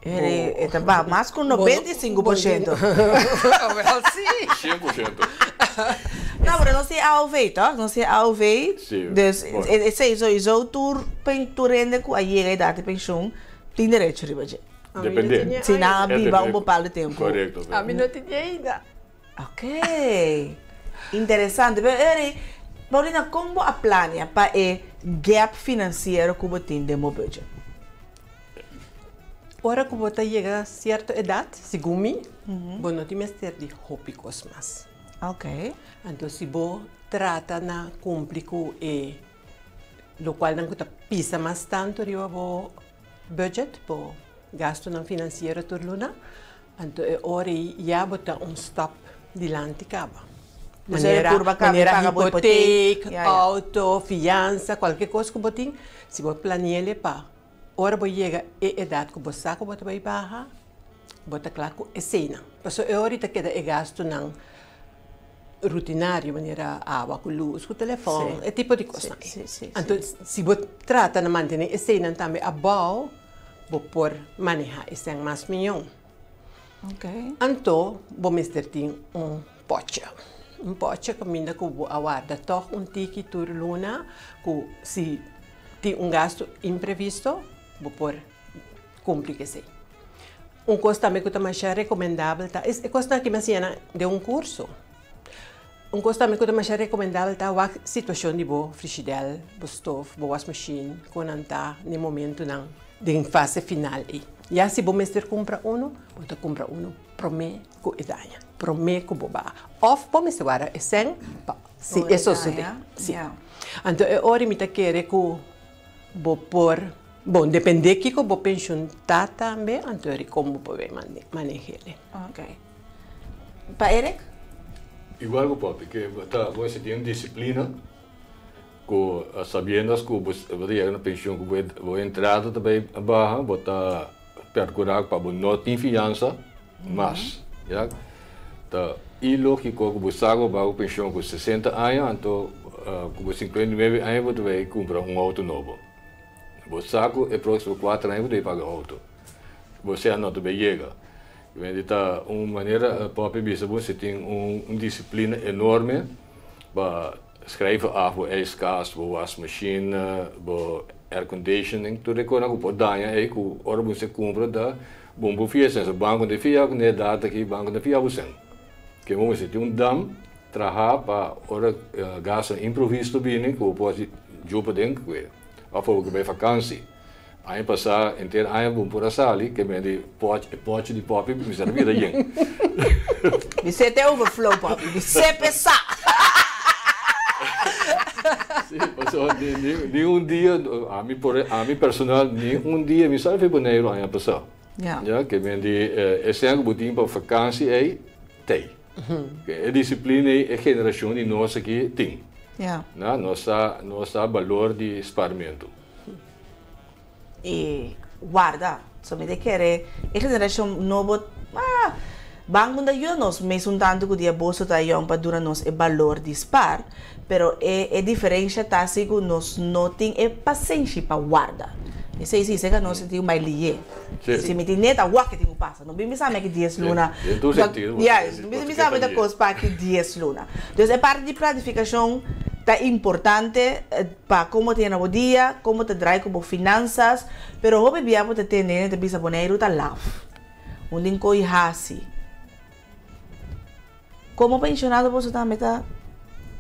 E ta baha mas ku 95%. Wel si. 100%. No, pero nos tin AOV, toch? Nos tin AOV. Si. Dus esei sowieso tur tur hende ku a yega edat di penshun tin derecho riba dje. Depende. Si nan a biba un bepaaldo tempu. Korekto. Ami no tin ainda. Ok. Interesante. Pero Eri, Paulina, kon bo a plania pa e gap finansiero ku bo tin den bo budget? Ora ku bo ta yega sierto edat, segun mi, bo no tin mester di hopi kos mas. Ok. Anto si bo trata na kumpli ku e lokualnan ku ta pisa mas tantu riba bo budget, bo gastunan finansiero tur luna, anto e ora ei ya bo ta un stap dilanti kaba. Manera, manera hipotek, auto, fiansa, kualke kos ku bo tin, si bo plani'el e pa Ora bo yega e edat ku bo sa ku bo ta bai baha, bo ta kla ku eseinan. Pasobra e ora ta keda e gastunan rutinario manera awa ku lus ku telefòn, e tipo di kosnan ei. Anto si bo trata na mantené eseinan tambe abou, bo por manehá esei mas mihó. Anto bo mester tin un pòchi, un pòchi kaminda ku bo a warda tòg un tiki tur luna ku si tin un gastu imprevisto bo por kumpli ku esei. Un kos tambe ku ta masha rekomendabel ta, e kosnan aki mi a siña nan den un kurso. Un kos tambe ku ta masha rekomendabel ta wak situashon di bo frishidèl, bo stof, bo wasmashin, kon nan ta na e momentunan den fase final ei. Ya si bo mester kumpra unu, bo ta kumpra unu promé ku e daña, promé ku bo baha. Òf bo mester warda e sèn pa si e sosodé. Si. Anto e ora mi ta kere ku bo por, bon, dependé kiko bo penshun ta tambe, anto e kon bo por maneh'é. Pa Eric? Igual ku papi, ke bo ta bo mester tin un disiplina ku sabiendas ku bo ta yega na penshun ku bo entrada ta bai baha, bo ta perkurá pa bo no tin fiansa mas, ya. Ta ilógiko ku bo sa ku bo bai ku penshun ku 60 aña anto ku bo 59 aña bo ta bai kumpra un outo nobo. Bo sa ku e próksimo kuater aña bo ta bai paga outo. Bo sea no ta bai yega. Di ta un manera Poppy bisa bo si tin un disiplina enorme pa schrijven af bo ijskast, bo wasmachine, bo air conditioning, tur e kosnan ku por daña ei ku ora bo mester kumpra ta bon bo fia esei. So banko no ta fia ku ne edat aki, banko no ta fia bo sen. Ke bo mester tin un dam traha pa ora gastonan improvisto bini ku bo por hasi djupa den ku e òf pa bo ke bai fakansi. Aña pasá henter aña bo por a sali ke men di pochi e pochi di Poppy mester a bira yen. Bisé te overflow Poppy, bisé pesá. Sí, pasobra ni un dia ami por ami personal ni un dia mi sali for Boneiru aña pasá. Ya, ke men di e sèn ku bo tin pa fakansi ei t'ei. E disiplina ei e generashon di nos aki tin. Na, nos sa nos sa balor di sparmentu. E warda. So mi ta kere e generashon nobo ah ban ku ta yuda nos mesun tantu ku dia boso ta yòn pa duna nos e balor di spar, pero e e diferensha ta si ku nos no tin e pasenshi pa warda. Esei si seka nos tin bai liye. Si mi tin neta wak ke tin ku pasa. No bin bisa mi aki dies luna. Den tur sentido bo Ya, no bin bisa mi ta kos pa aki dies luna. Dus e parti di planifikashon ta importante pa kon bo ta yena bo dia, kon bo ta drai ku bo finansas, pero hopi bia bo ta tende hende ta bisa Boneiru ta laf. Un tin koi hasi. Komo penshonado boso tambe ta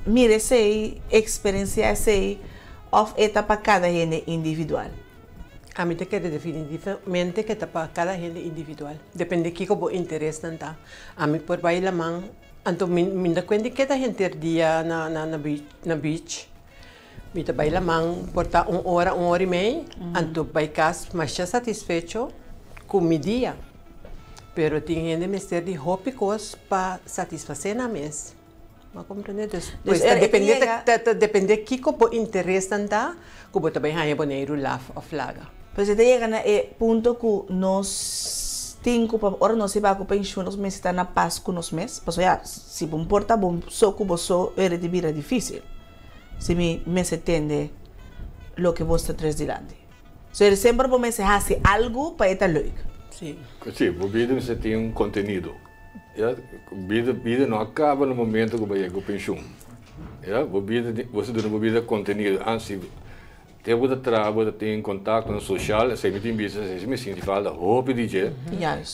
mira esei, eksperensiá esei òf e ta pa kada hende individual? Ami ta kere definitivamente ke ta pa kada hende individual. Depende kiko bo interesnan ta. Ami por bai laman, anto mi mi ta kuenta keda henter dia na na na beach. Mi ta bai laman por ta un ora, un ora i mei, anto bai kas masha satisfecho ku mi dia. Pero tin hende mester di hopi kos pa satisfasé nan mes. Bo a komprendé? Dus, pues ta dependé, ta ta dependé kiko bo interesnan ta ku bo ta bai haña Boneiru laf òf laga. Pues e ta yega na e punto ku nos tin ku pa ora nos riba ku penshun nos mester ta na pas ku nos mes. Pasobra ya, si bo por ta bo so ku bo so ora di bira difísil. Si mi mester tende loke bo sta tres dilanti. So e semper bo mester hasi algu pa e ta leuk. Si. Si, bo bida mester tin un kontenido. Ya, bida, bida no a kaba na momento ku bo yega ku penshun. Ya, bo bida, bo mester duna bo bida kontenido. An si Te bo ta traha bo ta tin kontaktonan sosial, esei mi tin bisa, esei si mi sinti falta hopi di dje,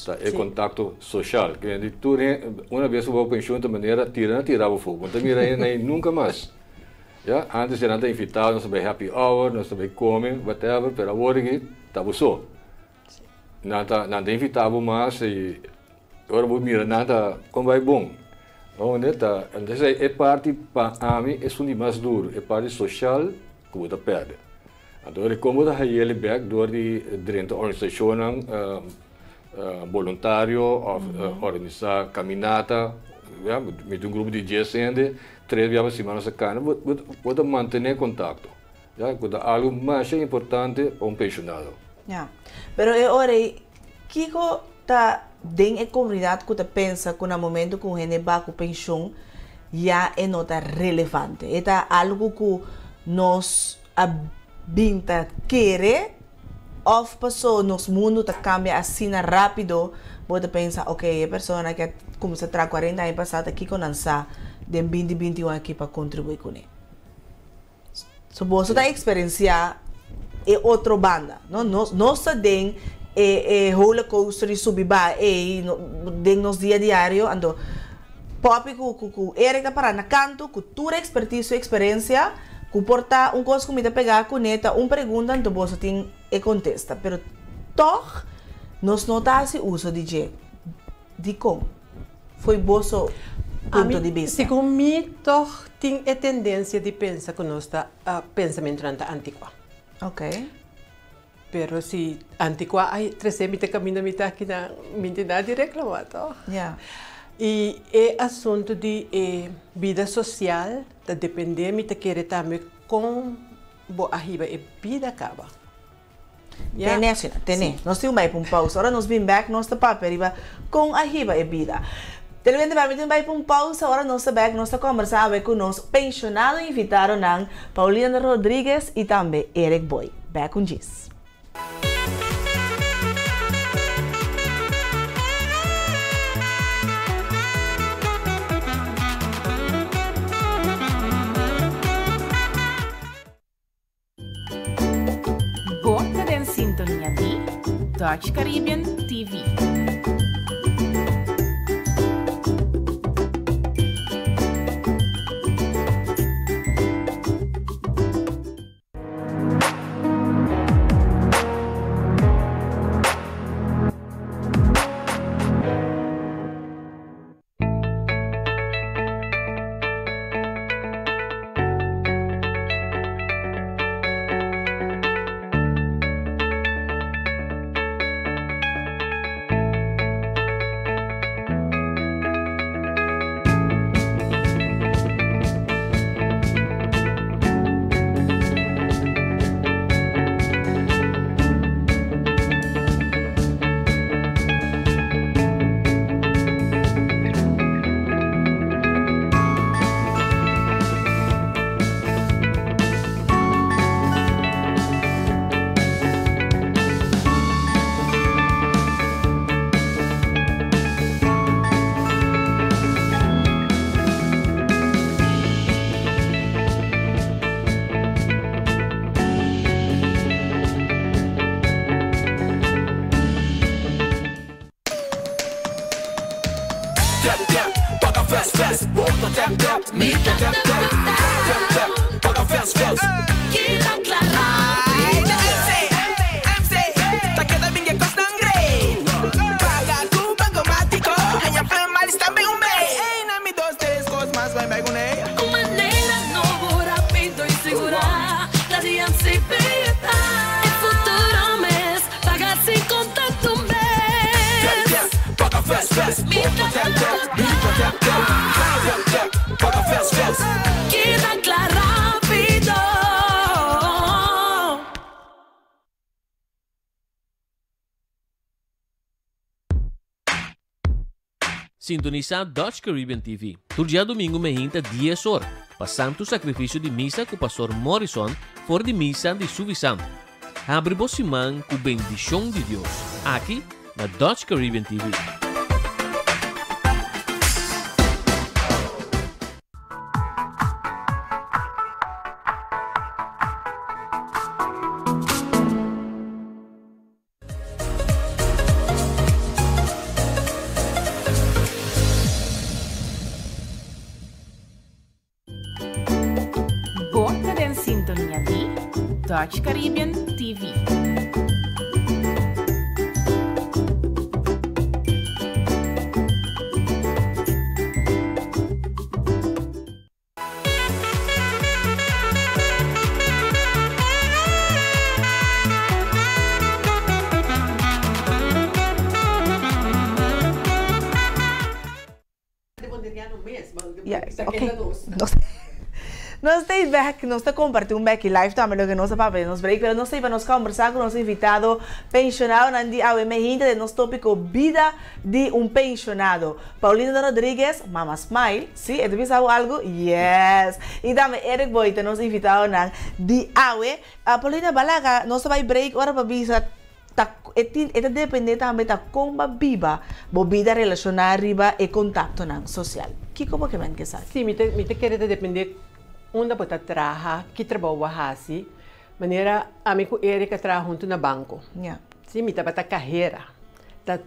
ta e kontakto sosial. Ke di tur hende, una bes ku bo penshun ta manera tira nan tira bo afó, bo no ta mira hende ei nunka mas. Ya, antes nan ta invitá nos ta bai happy hour, nos ta bai kome, whatever, pero awor aki ta bo so. Nan ta nan ta invitá bo mas i ora bo mira nan ta kon bai bon. Unda ta entonces e parti pa ami esun di mas duru, e parti sosial ku bo ta pèrdè. Anto ora kon bo ta hay'el bèk dor di drenta organisashonnan boluntario òf organisá kaminata, ya, mi tin un grupo di dies hende, tres bia pa simana nos ta kana, bo ta mantené kontakto. Ya, ku ta algu masha importante pa un penshonado. Ya. Pero e ora ei, kiko ta den e komunidat ku ta pensa ku na momento ku un hende ba ku penshon ya e no ta relevante? E ta algu ku nos a bin ta kere òf paso nos mundu ta kambia asina rápido bo ta pensa ok e persona ke a kuminsá traha kuarenta aña pasá ta kiko nan sa den binti 21 aki pa kontribuí kuné? So boso ta experiencia e otro banda, no? Nos, nos ta den e, e rollercoaster di subi baha ey, no, den nos dia diario, anto Poppy cu, cu, cu Eric ta para na canto cu tur expertise y experiencia, cu por ta un cos cu mi ta pega cune ta un pregunta anto boso tin e contesta, pero toch nos no ta haci uso di dje. Dicon? Fo'i boso punto di bista. Segun mi tog tin e tendensia di pensa ku nos ta pensamentunan ta antikuá. Ok. Pero si antikuá a trese mi te kaminda mi ta aki nan, mi tin nada di reklamá tog. Ya. I e asuntu di e bida sosial ta dependé mi ta kere tambe kon bo a hiba e bida kaba. Tene asina, tene. Nos tin un bai pa un pausa. Ora nos bin bek, nos ta papia riba kon a hiba e bida. Televidente, mi tin bai pa un pausa. Ora nos ta bek, nos ta kombersá awe ku nos penshonado invitadonan, Paulina Rodriguez i tambe Eric Boy. Bek un djis. Dutch Caribbean TV. Tap tap, paga fast fast, bo ta tap tap, mi ta tap tap, tap tap, paga fast fast. Keda kla rápido. MC, MC, ta keda bin e kosnan great. Paga ku Bankomatiko, haña Fleur Miles tambe un bes. Ey, na mi dos tres kos mas bai bai kuné. Un manera nobo, rápido i sigurá, ta di MCB ta. E futuro mes, paga sin kontakto un bes. Tap tap, paga fast fast, bo ta tap tap, mi ta tap tap, tap tap, paga fast fast. Keda kla rápido. Sintonisá Dutch Caribbean TV tur djadumingu meinta dies or pa Santu Sakrifisio di Misa ku Pastor Morrison for di Misa di Suffisant. Habri bo siman ku bendishon di Dios aki na Dutch Caribbean TV. Bo ta den sintonia di Dutch Caribbean TV. Yes, okay. Nos, nos ta back, nos ta comparti un beki live tambe loke nos a papia den nos break, pero nos ta iba nos conversa cu nos invitado pensionadonan di awe meinta den nos topico bida di un pensionado. Paulina Rodriguez, Mama Smile, si, e ta bisa bo algu? Yes! I tambe Eric Boy ta nos invitadonan di awe. Paulina, balaga, nos ta bai break ora pa bisa ta e tin e ta depende tambe ta kon bo a biba bo bida relashoná riba e kontaktonan sosial. Kiko bo ke men ke esaki? Si, mi ta mi ta kere ta depende unda bo ta traha, ki trabou bo a hasi. Manera ami ku Eric a traha huntu na banko. Si, mi tabata kahera. Ta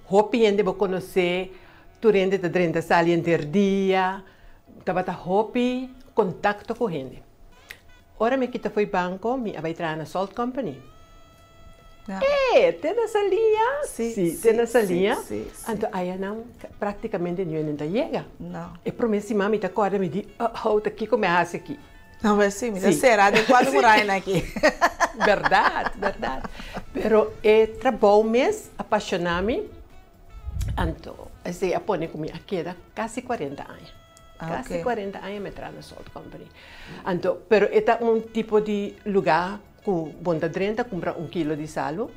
hopi hende bo konosé, tur hende ta drenta sali henter dia, tabata hopi kontakto ku hende. Ora mi a kita fo'i banko, mi a bai traha na Salt Company. E, te na Saliña? Sí, te na Saliña. Anto ayanan praktikamente niun hende ta yega. E promé siman mi ta kòrda mi di, oh, ta kiko mi a hasi aki? No, pues sí, mi ta sera den cuatro murayanan aki. Berdad, berdad. Pero e trabou mes a pasiona mi, anto esei a pone cu mi a keda casi cuarenta aña. Casi cuarenta aña mi a traha na Salt Company. Anto, pero e ta un tipo di lugar cu bo no ta drenta cumpra un kilo di salu,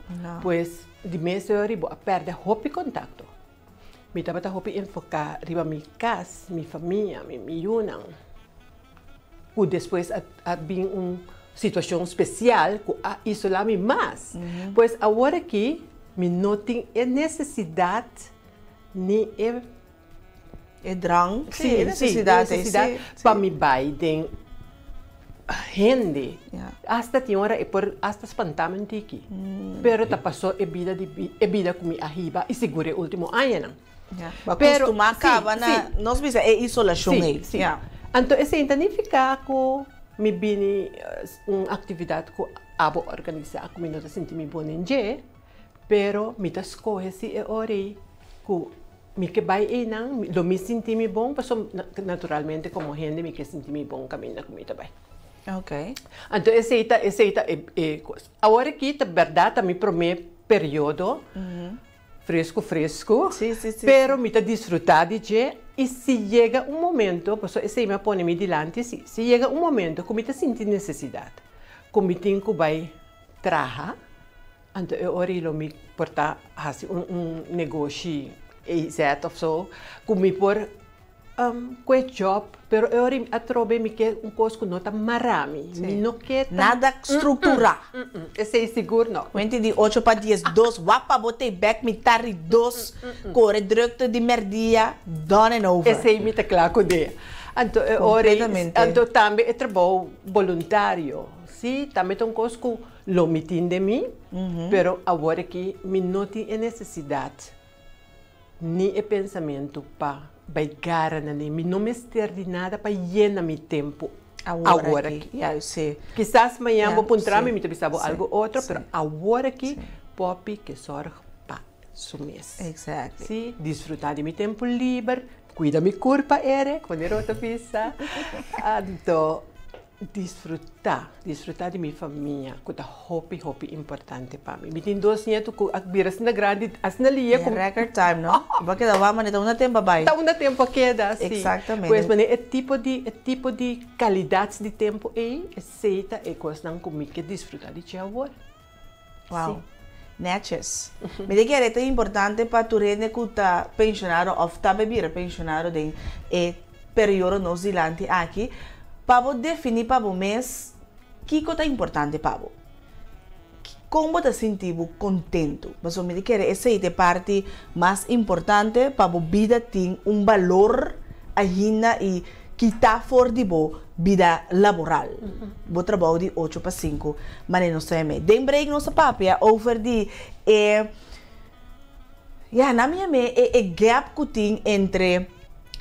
pues di mes ora bo a perde hopi contacto. Mi tabata hopi enfoca riba mi cas, mi famia, mi yunan. Ku despues a bin un situashon spesial ku a isolá mi mas. Pues awor aki mi no tin e nesesidat ni e. E drang, sí, e nesesidat ei, sí. Pa mi bai den Hende. Asta tin ora e por asta spanta mi un tiki. Pero ta paso e bida di e bida ku mi a hiba i sigur e ultimo añanan. Bo a kustumá kaba na, nos bisa e isolashon ei. Sí, sí. Anto esei ta nifiká ku mi bini un aktividat ku abo organisá ku mi no ta sinti mi bon den dje, pero mi ta skohe si e ora ei ku Mi ke bai einan, lo mi sinti mi bon, pasobra naturalmente komo hende mi ke sinti mi bon kaminda ku mi ta bai. Ok. Anto esei ta, esei ta e e kos. Awor aki ta bèrdat ta mi promé periodo fresku fresku, Sí, sí, sí. pero mi ta disfrutá di dje i si yega un momento, pasobra esei mi a pone mi dilanti si, si yega un momento ku mi ta sinti nesesidat ku mi tin ku bai traha, Anto e ora ei lo mi por ta hasi un un negoshi AZ of so ku mi por kue job pero e ora ei atrobe mi ke un kos ku no ta mara mi, mi no ke ta. Nada strukturá. Esei sigur no. Wenti di ocho pa 12 wapa bo tei bek mitar di dos kore drukte di merdia done and over. Esei mi ta kla ku de. Anto e ora ei anto tambe e trabou boluntario si tambe ta un kos ku. Lo mi tin den mi, pero awor aki mi no tin e nesesidat ni e pensamentu pa bai gara na ne. Mi no mester di nada pa yena mi tempu awor aki. Kisas mañan bo puntra mi, mi ta bisa bo algu otro, pero awor aki Poppy ke sòrg pa su mes. Sí, disfrutá di mi tempu liber, kuida mi kurpa ere, manera bo ta bisa. Anto. Disfrutá, disfrutá di mi famia ku ta hopi hopi importante pa mi. Mi tin dos nietu ku a bira asina grandi, asina lia ku. In record time, no? Bo a keda wak manera ta unda tempu a bai. Ta unda tempu a keda, si. Exactamente. Pues manera e tipo di, e tipo di kalidat di tempu ei, esei ta e kosnan ku mi ke disfrutá di dje awor. Wow. Netjes. Mi ta kere ta importante pa tur hende ku ta penshonado òf ta bai bira penshonado den e periodo nos dilanti aki, pa bo definí pa bo mes kiko ta importante pa bo. Kon bo ta sinti bo kontentu. Pasobra mi ta kere esei ta e parti mas importante pa bo bida tin un balor ainda i kita for di bo bida laboral, bo trabou di ocho pa sinku, manera nos ta yam'é. Den break nos a papia over di e, ya, nan mi yam'é e e gap ku tin entre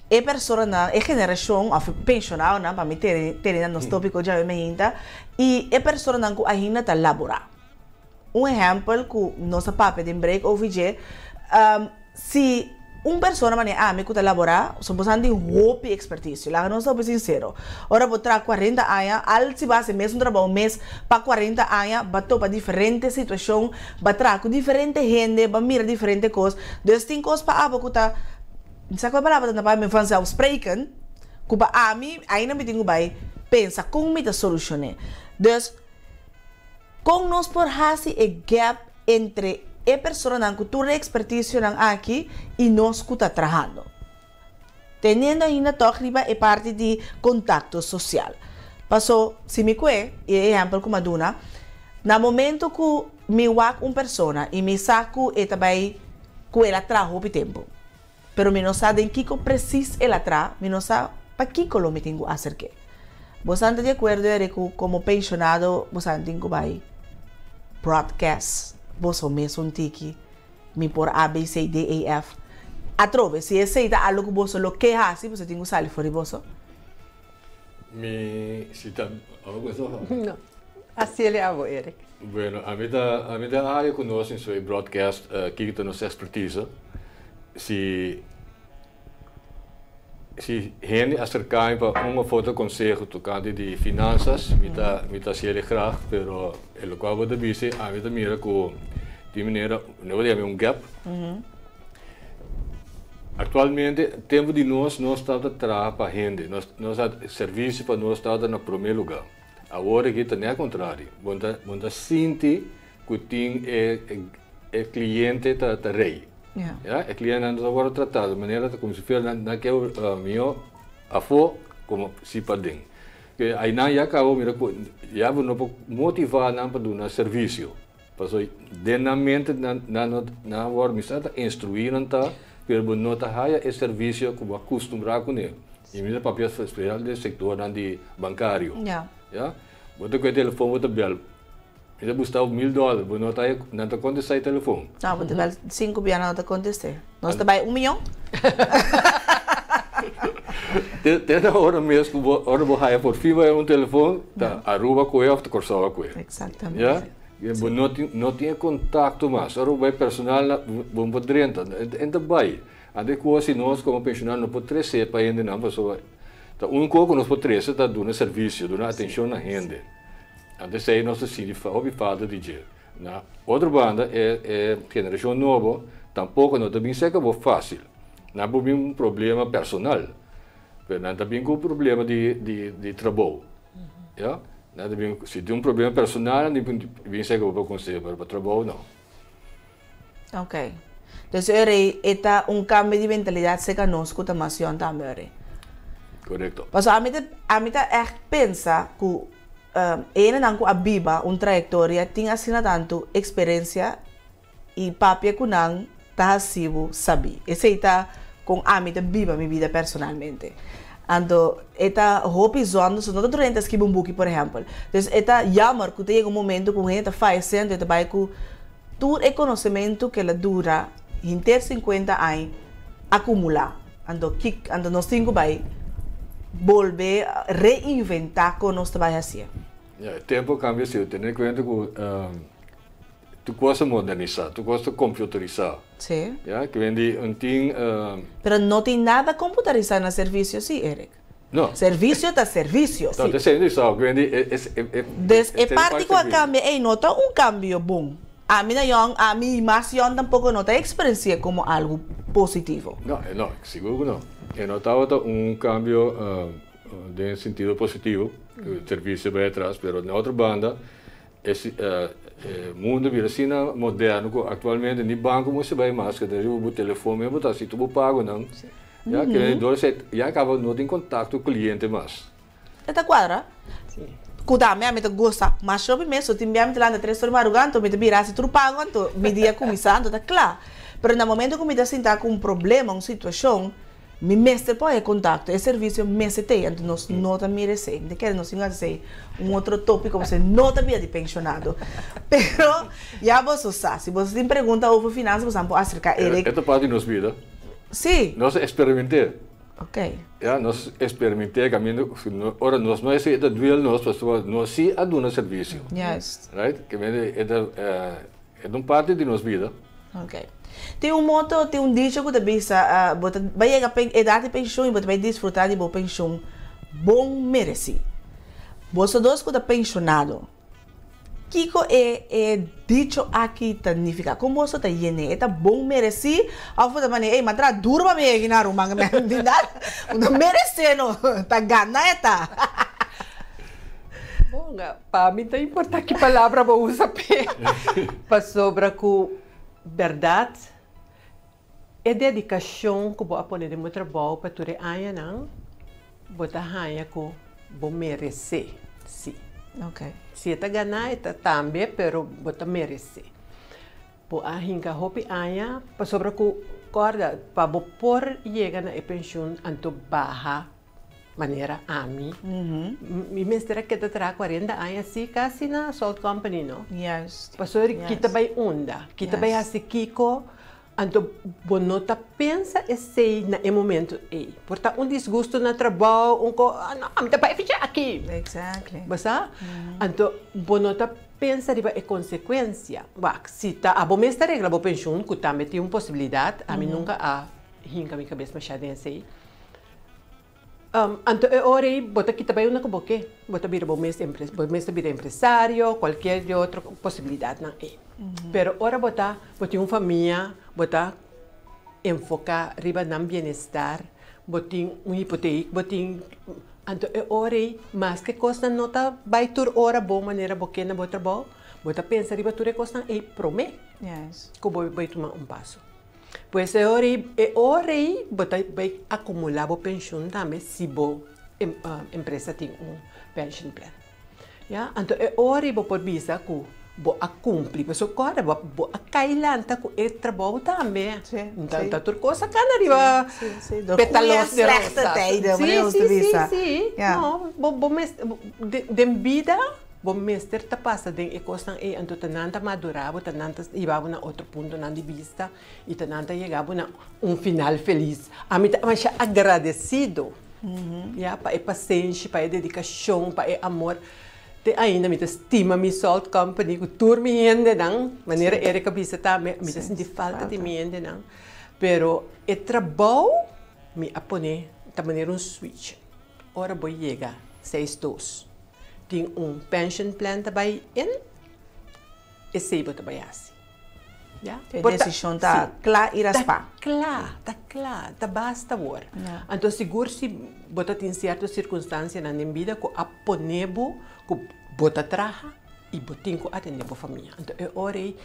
e personanan, e generashon òf e penshonadonan, pa mi tene tene na nos tópiko djawe mainta, i e personanan ku ainda ta laborá. Un ehèmpel ku nos a papia den break over dje, si un persona manera ami ku ta laborá, so boso tin hopi ekspertisio, laga nos ta hopi sinsero. Ora bo traha kuarenta aña, al si bo hasi mesun trabou mes pa kuarenta aña, bo a topa diferente situashon, bo a traha ku diferente hende, bo a mira diferente kos. Dus tin kos pa abo ku ta, mi sa ku e palabra ta na papia mi vanzelfsprekend, ku pa ami ainda mi tin ku bai pensa kon mi ta solushon'é. Dus. Kon nos por hasi e gap entre e personanan ku tur e ekspertisionan aki i nos ku ta trahando? Teniendo ainda tòg riba e parti di kontakto sosial. Paso, si mi kue e ehèmpel ku mi a duna, na momento ku mi wak un persona i mi sa ku e ta bai ku el a traha hopi tempu, Pero mi no sa den kiko presis el a tra, mi no sa pakiko lo mi tin ku aserk'é. Bosan ta di akuerdo eri ku komo penshonado bosan tin ku bai broadcast boso mesun tiki mi por A B C D E F. Atrobe, si esei ta algu ku boso lo ke hasi, boso tin ku sali for di boso. Mi si ta abo ku eso? No. Hasiel e abo, Eric. Bueno, ami ta ami ta haya ku nos in soe broadcast kiko ta nos expertise. Si si hende aserka mi pa un of otro konseho tokante di finansas, mi ta mi ta hasiel e grag, pero e lokual bo ta bisa ami ta mira ku tin manera, no bo ta yama un gap. Actualmente, tempo di nos, nos tabata traha pa hende. Nos, nos a, servicio pa nos tabata na prome lugar. Awor aki ta net contrario. Bo ta, bo ta sinti cu tin e, e, e cliente ta, ta rey. Ja. Ja, e clientenan ta wordo trata di manera ta como si fuera nan, nan ke miho afo como si paden. Ke aynan ya cabo mira cu ya bo no por motiva nan pa duna servicio. Pasobra den nan mente nan nan no nan a wòrdu mester ta instruí nan ta, pero bo no ta haya e servisio ku bo a kustumbrá kuné. I mi ta papia spesial den sektornan di bankario. Ya. Bo ta kue telefon bo ta bel. Mi ta busta bo mil dòler, bo no ta nan ta kontestá e telefon. No, bo ta bel sinku bia nan no ta kontest'é. Nos ta bai un miyon? Te te na ora mes ku bo ora bo haya por fin bo haya un telefon ta Aruba kue òf ta Kòrsou a kue. Eksaktamente. Ya. Bo no tin no tin e kontakto mas. Ora bo bai personal na bo no por drenta. E ta bai. Anto e kos si nos komo penshonado no por trese pa hendenan pasobra ta un kos ku nos por trese ta duna servisio, duna atenshon na hende. Anto esei nos ta sinti hopi falta di dje. Na otro banda e e generashon nobo tampoko no ta bin serka bo fásil. Nan por bin un problema personal, pero nan ta bin ku problema di di di trabou. Ya, nan ta bin si tin un problema personal nan tin bin serka bo pa konseho, pero pa trabou no. Ok. Dus e rei e ta un cambio di mentalidad cerca nos cu ta mas yòn tambe ora. Correcto. Pasobra ami ta ami ta echt pensa cu e hendenan cu a biba un trayectoria tin asina tanto experiencia y papia cu nan ta haci bo sabi. Esey ta con ami ta biba mi bida personalmente. Anto e ta hopi zonde, so no ta tur hende ta skibi un buki por ehempel. Dus e ta jammer ku ta yega un momento ku un hende ta fayesé anto e ta bai ku tur e konosementu ku el a dura henter sinkuenta aña akumulá. Anto kik anto nos tin ku bai bolbe reinventá kon nos ta bai hasié. Ya, e tempu a kambia si. Tene kuenta ku Tur kos ta modernisá, tur kos ta komputerisá. Sí. Ya, ke wen di un tin. Pero no tin nada komputarisá na servisio sí, Eric. No. Servisio ta servisio. No, ta esei ke wen di e e. Dus e parti ku a kambia ei no ta un kambio bon. Ami na yòn, ami mas yòn tampoko no ta eksperensi'é komo algu positivo. No, no, sigur ku no. E no tabata un kambio den sentido positivo, ku servisio bai atras, pero na otro banda E mundo bira asina moderno ku aktualmente ni banko mester bai mas, ku ta riba bo telefon mes bo ta hasi tur bo pagonan. Ya ke dor esei ya kaba no tin kontakto ku kliente mas. E ta kuadra ku tambe ami ta gusta mas shopi mes, so tin bia mi ta lanta tres ora di maruga anto mi ta bira hasi tur pago anto mi dia kuminsá anto ta kla. Pero na momento ku mi ta sinta ku un problema, un situashon, Mi mester por e contacto, e servicio mester t'ey, anto nos no ta mira esey. Mi ta kere nos tin cu haci esey un otro topico pasobra no ta bia di pensionado. Pero ya boso sa, si boso tin pregunta over finansa boso por acerca Eric. E ta parti di nos bida. Si. Nos a experimenté. Ok. Ya, nos experimenté caminda, ora nos no esey e ta duel nos pasobra nos si a duna servicio. Juist. Right? Ke mende e ta e ta un parti di nos bida. Ok. Tin un moto, tin un dicho ku ta bisa, bo ta bai yega edat di penshun i bo ta bai disfrutá di bo penshun bon meresí. Boso dos ku ta penshonado, kiko e e dicho aki ta nifiká? Kon boso ta yen'é? E ta bon meresí òf bo ta manera, ey, m'a traha duru pa mi yega aki na Aruba, mi no meresé no, ta gana e ta. Bon, pa mi ta importa ki palabra bo usa p'e, pasobra ku bèrdat e dedikashon ku bo a pone den bo trabou pa tur e añanan, bo ta haña ku bo meresé, sí. Si e ta ganá e ta tambe, pero bo ta meresé. Bo a hinka hopi aña pasobra ku kòrda pa bo por yega na e penshun anto baha Manera ami, mi mester a keda traha cuarenta aña si casi na Salt Company no. Juist. Pasobra ki ta bay unda, ki ta bay haci kico, anto bo no ta pensa esey na e momento ey. Por ta un disgusto na trabao, un co, ah no, ami ta bay ficha aki. Exactly. Bo sa? Anto bo no ta pensa riba e consecuencia. Wak, si ta abo mes ta regla bo pensioen, cu tambe tin un posibilidad, ami nunca a hinca mi cabes masha den esey. Anto e ora ei bo ta kita bai unda ku bo ke, bo ta bira bo mes bo mes ta bira empresario, kualkier di otro posibilidatnan ei. Pero ora bo ta bo tin un famia, bo ta enfoká riba nan bienestar, bo tin un hipoteik, bo tin, anto e ora ei maske kosnan no ta bai tur ora bon manera bo ke na bo trabou, bo ta pensa riba tur e kosnan ei promé ku bo bai tuma un paso. Pues e ora ei, e ora ei bo ta bai akumulá bo penshun tambe si bo empresa tin un pension plan. Ya, anto e ora ei bo por bisa ku Bo a cumpli, pasobra corda bo bo a cay lanta cu e trabou tambe. Ta ta tur cos a cana riba petalos de rosa. Si, si, si, si. No, bo bo mester den bida bo mester ta pasa den e cosnan ey, anto ta nan ta madura bo, ta nan ta hiba bo na otro puntonan di bista y ta nan ta yega bo na un final feliz. Ami ta masha agradecido, ya, pa e pasenshi, pa e dedicacion, pa e amor. Te ainda mi ta stima mi Salt Company ku tur mi hendenan, manera Eric a bisa tambe, mi ta sinti falta di mi hendenan, pero e trabou mi a pone ta manera un switch, ora bo yega seis dos tin un pension plan ta bai in, esei bo ta bai hasi. Ya. E desishon ta kla i raspá. Ta kla, ta kla, ta basta awor. Anto sigur si bo ta tin sierto sirkunstansianan den bida ku a pone bo ku bo ta traha i bo tin ku atendé bo famia. Anto e ora ei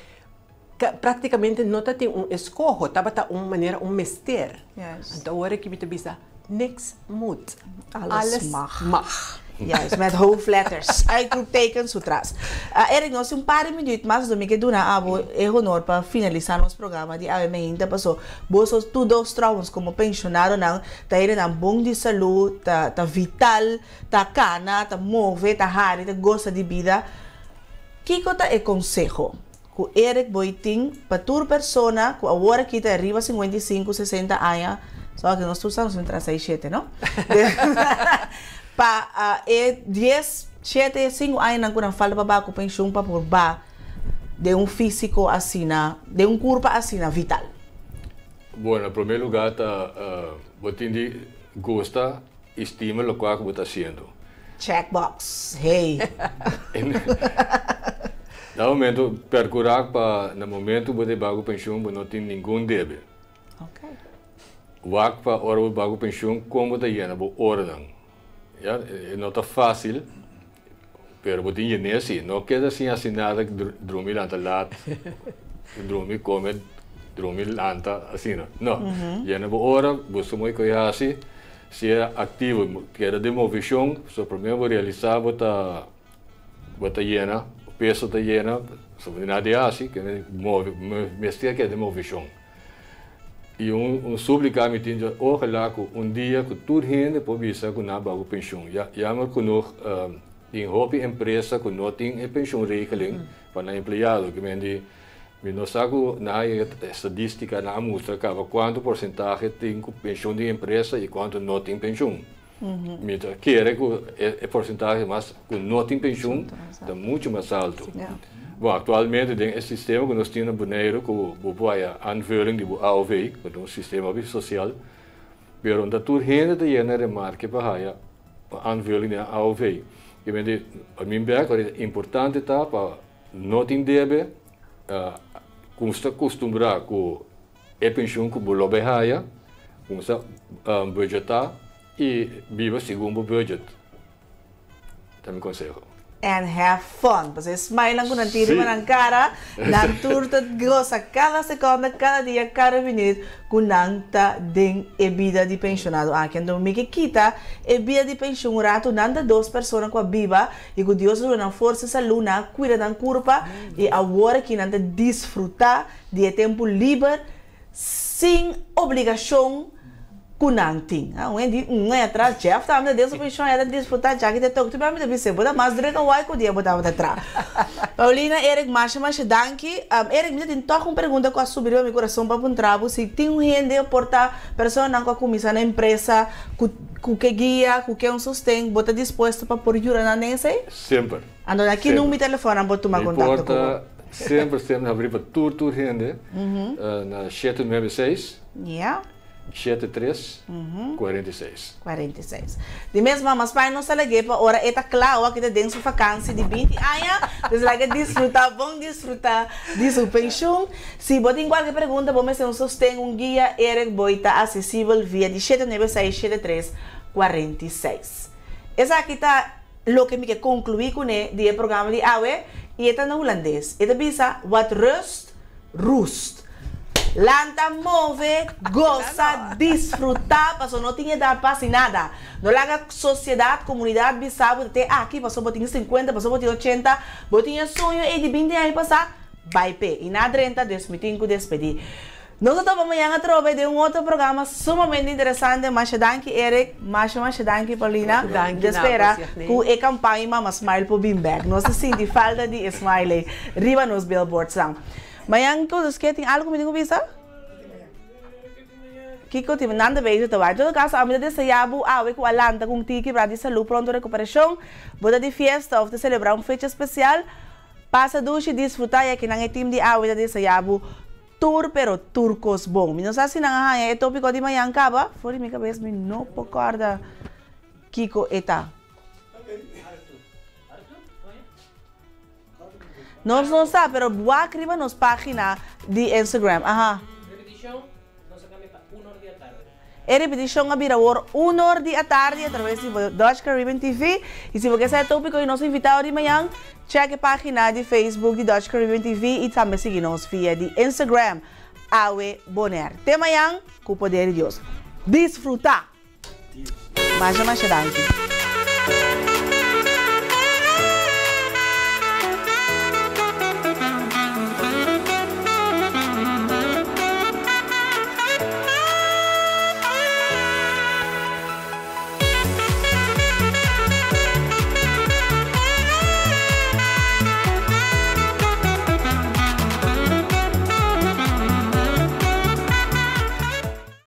praktikamente no ta tin un eskoho, tabata un manera un mester. Anto awor aki mi ta bisa niks moet. Alles mag. Juist, met hoofdletters, uitroeptekens su tras. Eric, nos tin un par di minuut mas, mi ke duna abo e honor pa finalisa nos programa di awe meinta, paso boso tur dos trouwens como pensionadonan ta hendenan bon di salud, ta ta vital, ta cana, ta move, ta hari, ta gosa di bida. Kico ta e conseho cu Eric Boy tin pa tur persona cu awor aki ta riba 55, 60 aña, so aki nos tur sa nos tin tras seis, shete, no? Pa e dies, shete, sinku añanan cu nan falta pa baha cu pensioen pa por ba den un fisico asina, den un curpa asina vital? Bueno, na prome lugar ta bo tin di gusta y stima locual cu bo ta haciendo. Checkbox, hey. Na momento, percura pa na momento bo ta baha cu pensioen bo no tin ningun debe. Wak pa ora bo baha ku penshun kon bo ta yena bo oranan. Ya, e no ta fásil, pero bo tin yen'é si. No keda sin hasi nada, drumi lanta lat, drumi kome, drumi lanta, asina. No, yena bo ora, buska mooi ku e hasi, sea aktivo, keda den movishon, so promé bo realisá bo ta bo ta yena, bo peso ta yena, so bo tin nada di hasi, move, mester keda den movishon. I un un súplika mi tin dje, ojalá ku un dia ku tur hende por bisa ku nan bago penshun. Ya jammer genoeg tin hopi empresa ku no tin e penshunregeling pa nan empleado. Ke men di mi no sa ku nan a yega estadístika nan a mustra kaba kuantu porsentahe tin ku penshun di empresa i kuantu no tin penshun. Mi ta kere ku e porsentahe mas ku no tin penshun ta muchu mas altu. Bon, aktualmente den e sistema ku nos tin na Boneiru ku bo por haya aanvulling di bo AOV, ku ta un sistema hopi sosial, pero no ta tur hende ta yega na remarke pa haya aanvulling di nan AOV. Ke mende pa mi bek ora importante ta pa no tin debe, kusta kustumbrá ku E penshun ku bo lo bai haya, kumsa budgetá i biba segun bo budget. Ta mi konseho. And have fun. Pasobra e smilenan ku nan tin riba nan kara, nan tur ta gosa kada sekonda, kada dia, kada minüt ku nan ta den e bida di penshonado aki. Anto mi ke kita e bida di penshun un ratu, nan ta dos persona ku a biba i ku Dios a duna nan forsa i salú, nan a kuida nan kurpa i awor aki nan ta disfrutá Di e tempu liber sin obligashon ku nan tin. Un hende di un aña atras, Jeff tabata den su penshon, e ta disfrutá djaki te tok. Tur bia mi ta bis'é, bo ta mas druk awor ku dia bo tabata traha. Paulina, Eric, masha masha danki. Eric, mi ta tin tòg un pregunta ku a subi riba mi kurason pa puntra bo, si tin un hende o por ta personanan ku a kuminsá na empresa ku ku ke guia, ku ke un sosten, bo ta dispuesto pa por yuda nan den esei? Semper. Anto na ki number di telefòn nan por tuma kontakto ku bo? Semper semper habrí pa tur tur hende na shete nuebe seis shete tres 46. 46. Di mes mama Spaña nos ta lag'é pa ora e ta kla ora ki ta den su vakansi di 20 aña, dus laga disfrutá bon disfrutá di su penshun. Si bo tin kualke pregunta bo mester un sosten, un guia, Eric Boy ta asesibel via di shete nuebe seis shete tres 46. Esaki ta. Loke mi ke konkluí kuné di e programa di awe, i e ta na hulandes. E ta bisa, Wat rust, roest. Lanta move, gosa, disfrutá, paso no tin edat pa hasi nada. No laga sosiedat, komunidat bisa bo ta te aki paso bo tin sinkuenta, paso bo tin ochenta, bo tin e soño ei di binti aña pasá, bai p'e. I na drenta dus mi tin ku despedí. Nos ta topa mañan atrobe den un otro programa sumamente interesante. Masha danki Eric, masha masha danki Paulina. Danki Mi ta na spera bo, Signe. ku e kampaña Mama Smile por bin bek. Nos ta sinti falta di e smile ei riba nos billboardsnan. Mañan ku nos ke tin algu ku mi tin ku bisa? Kiko tin? Nan ta bezig ta wak. En todo kaso ami ta desea bo awe ku a lanta ku un tiki bra di salú pronto rekuperashon. Bo ta di fiesta òf ta selebrá un fecha spesial? Pasa dushi, disfrutá i akinan e tim di awe ta desea bo tur pero tur kos bon. Mi no sa si nan a haña e tópiko di mañan kaba. For di mi kabes mi no por kòrda kiko e ta. Nos no sa, pero wak riba nos pagina di Instagram. Aha. E repetishon a bira awor un or di atardi a traves di Dutch Caribbean TV. I si bo ke sa e topiko di nos invitado di mañan, chèk e pagina di Facebook di Dutch Caribbean TV i tambe sigui nos via di Instagram, Awe Bonaire. Te mañan, ku poder di Dios. Disfrutá! Masha masha danki.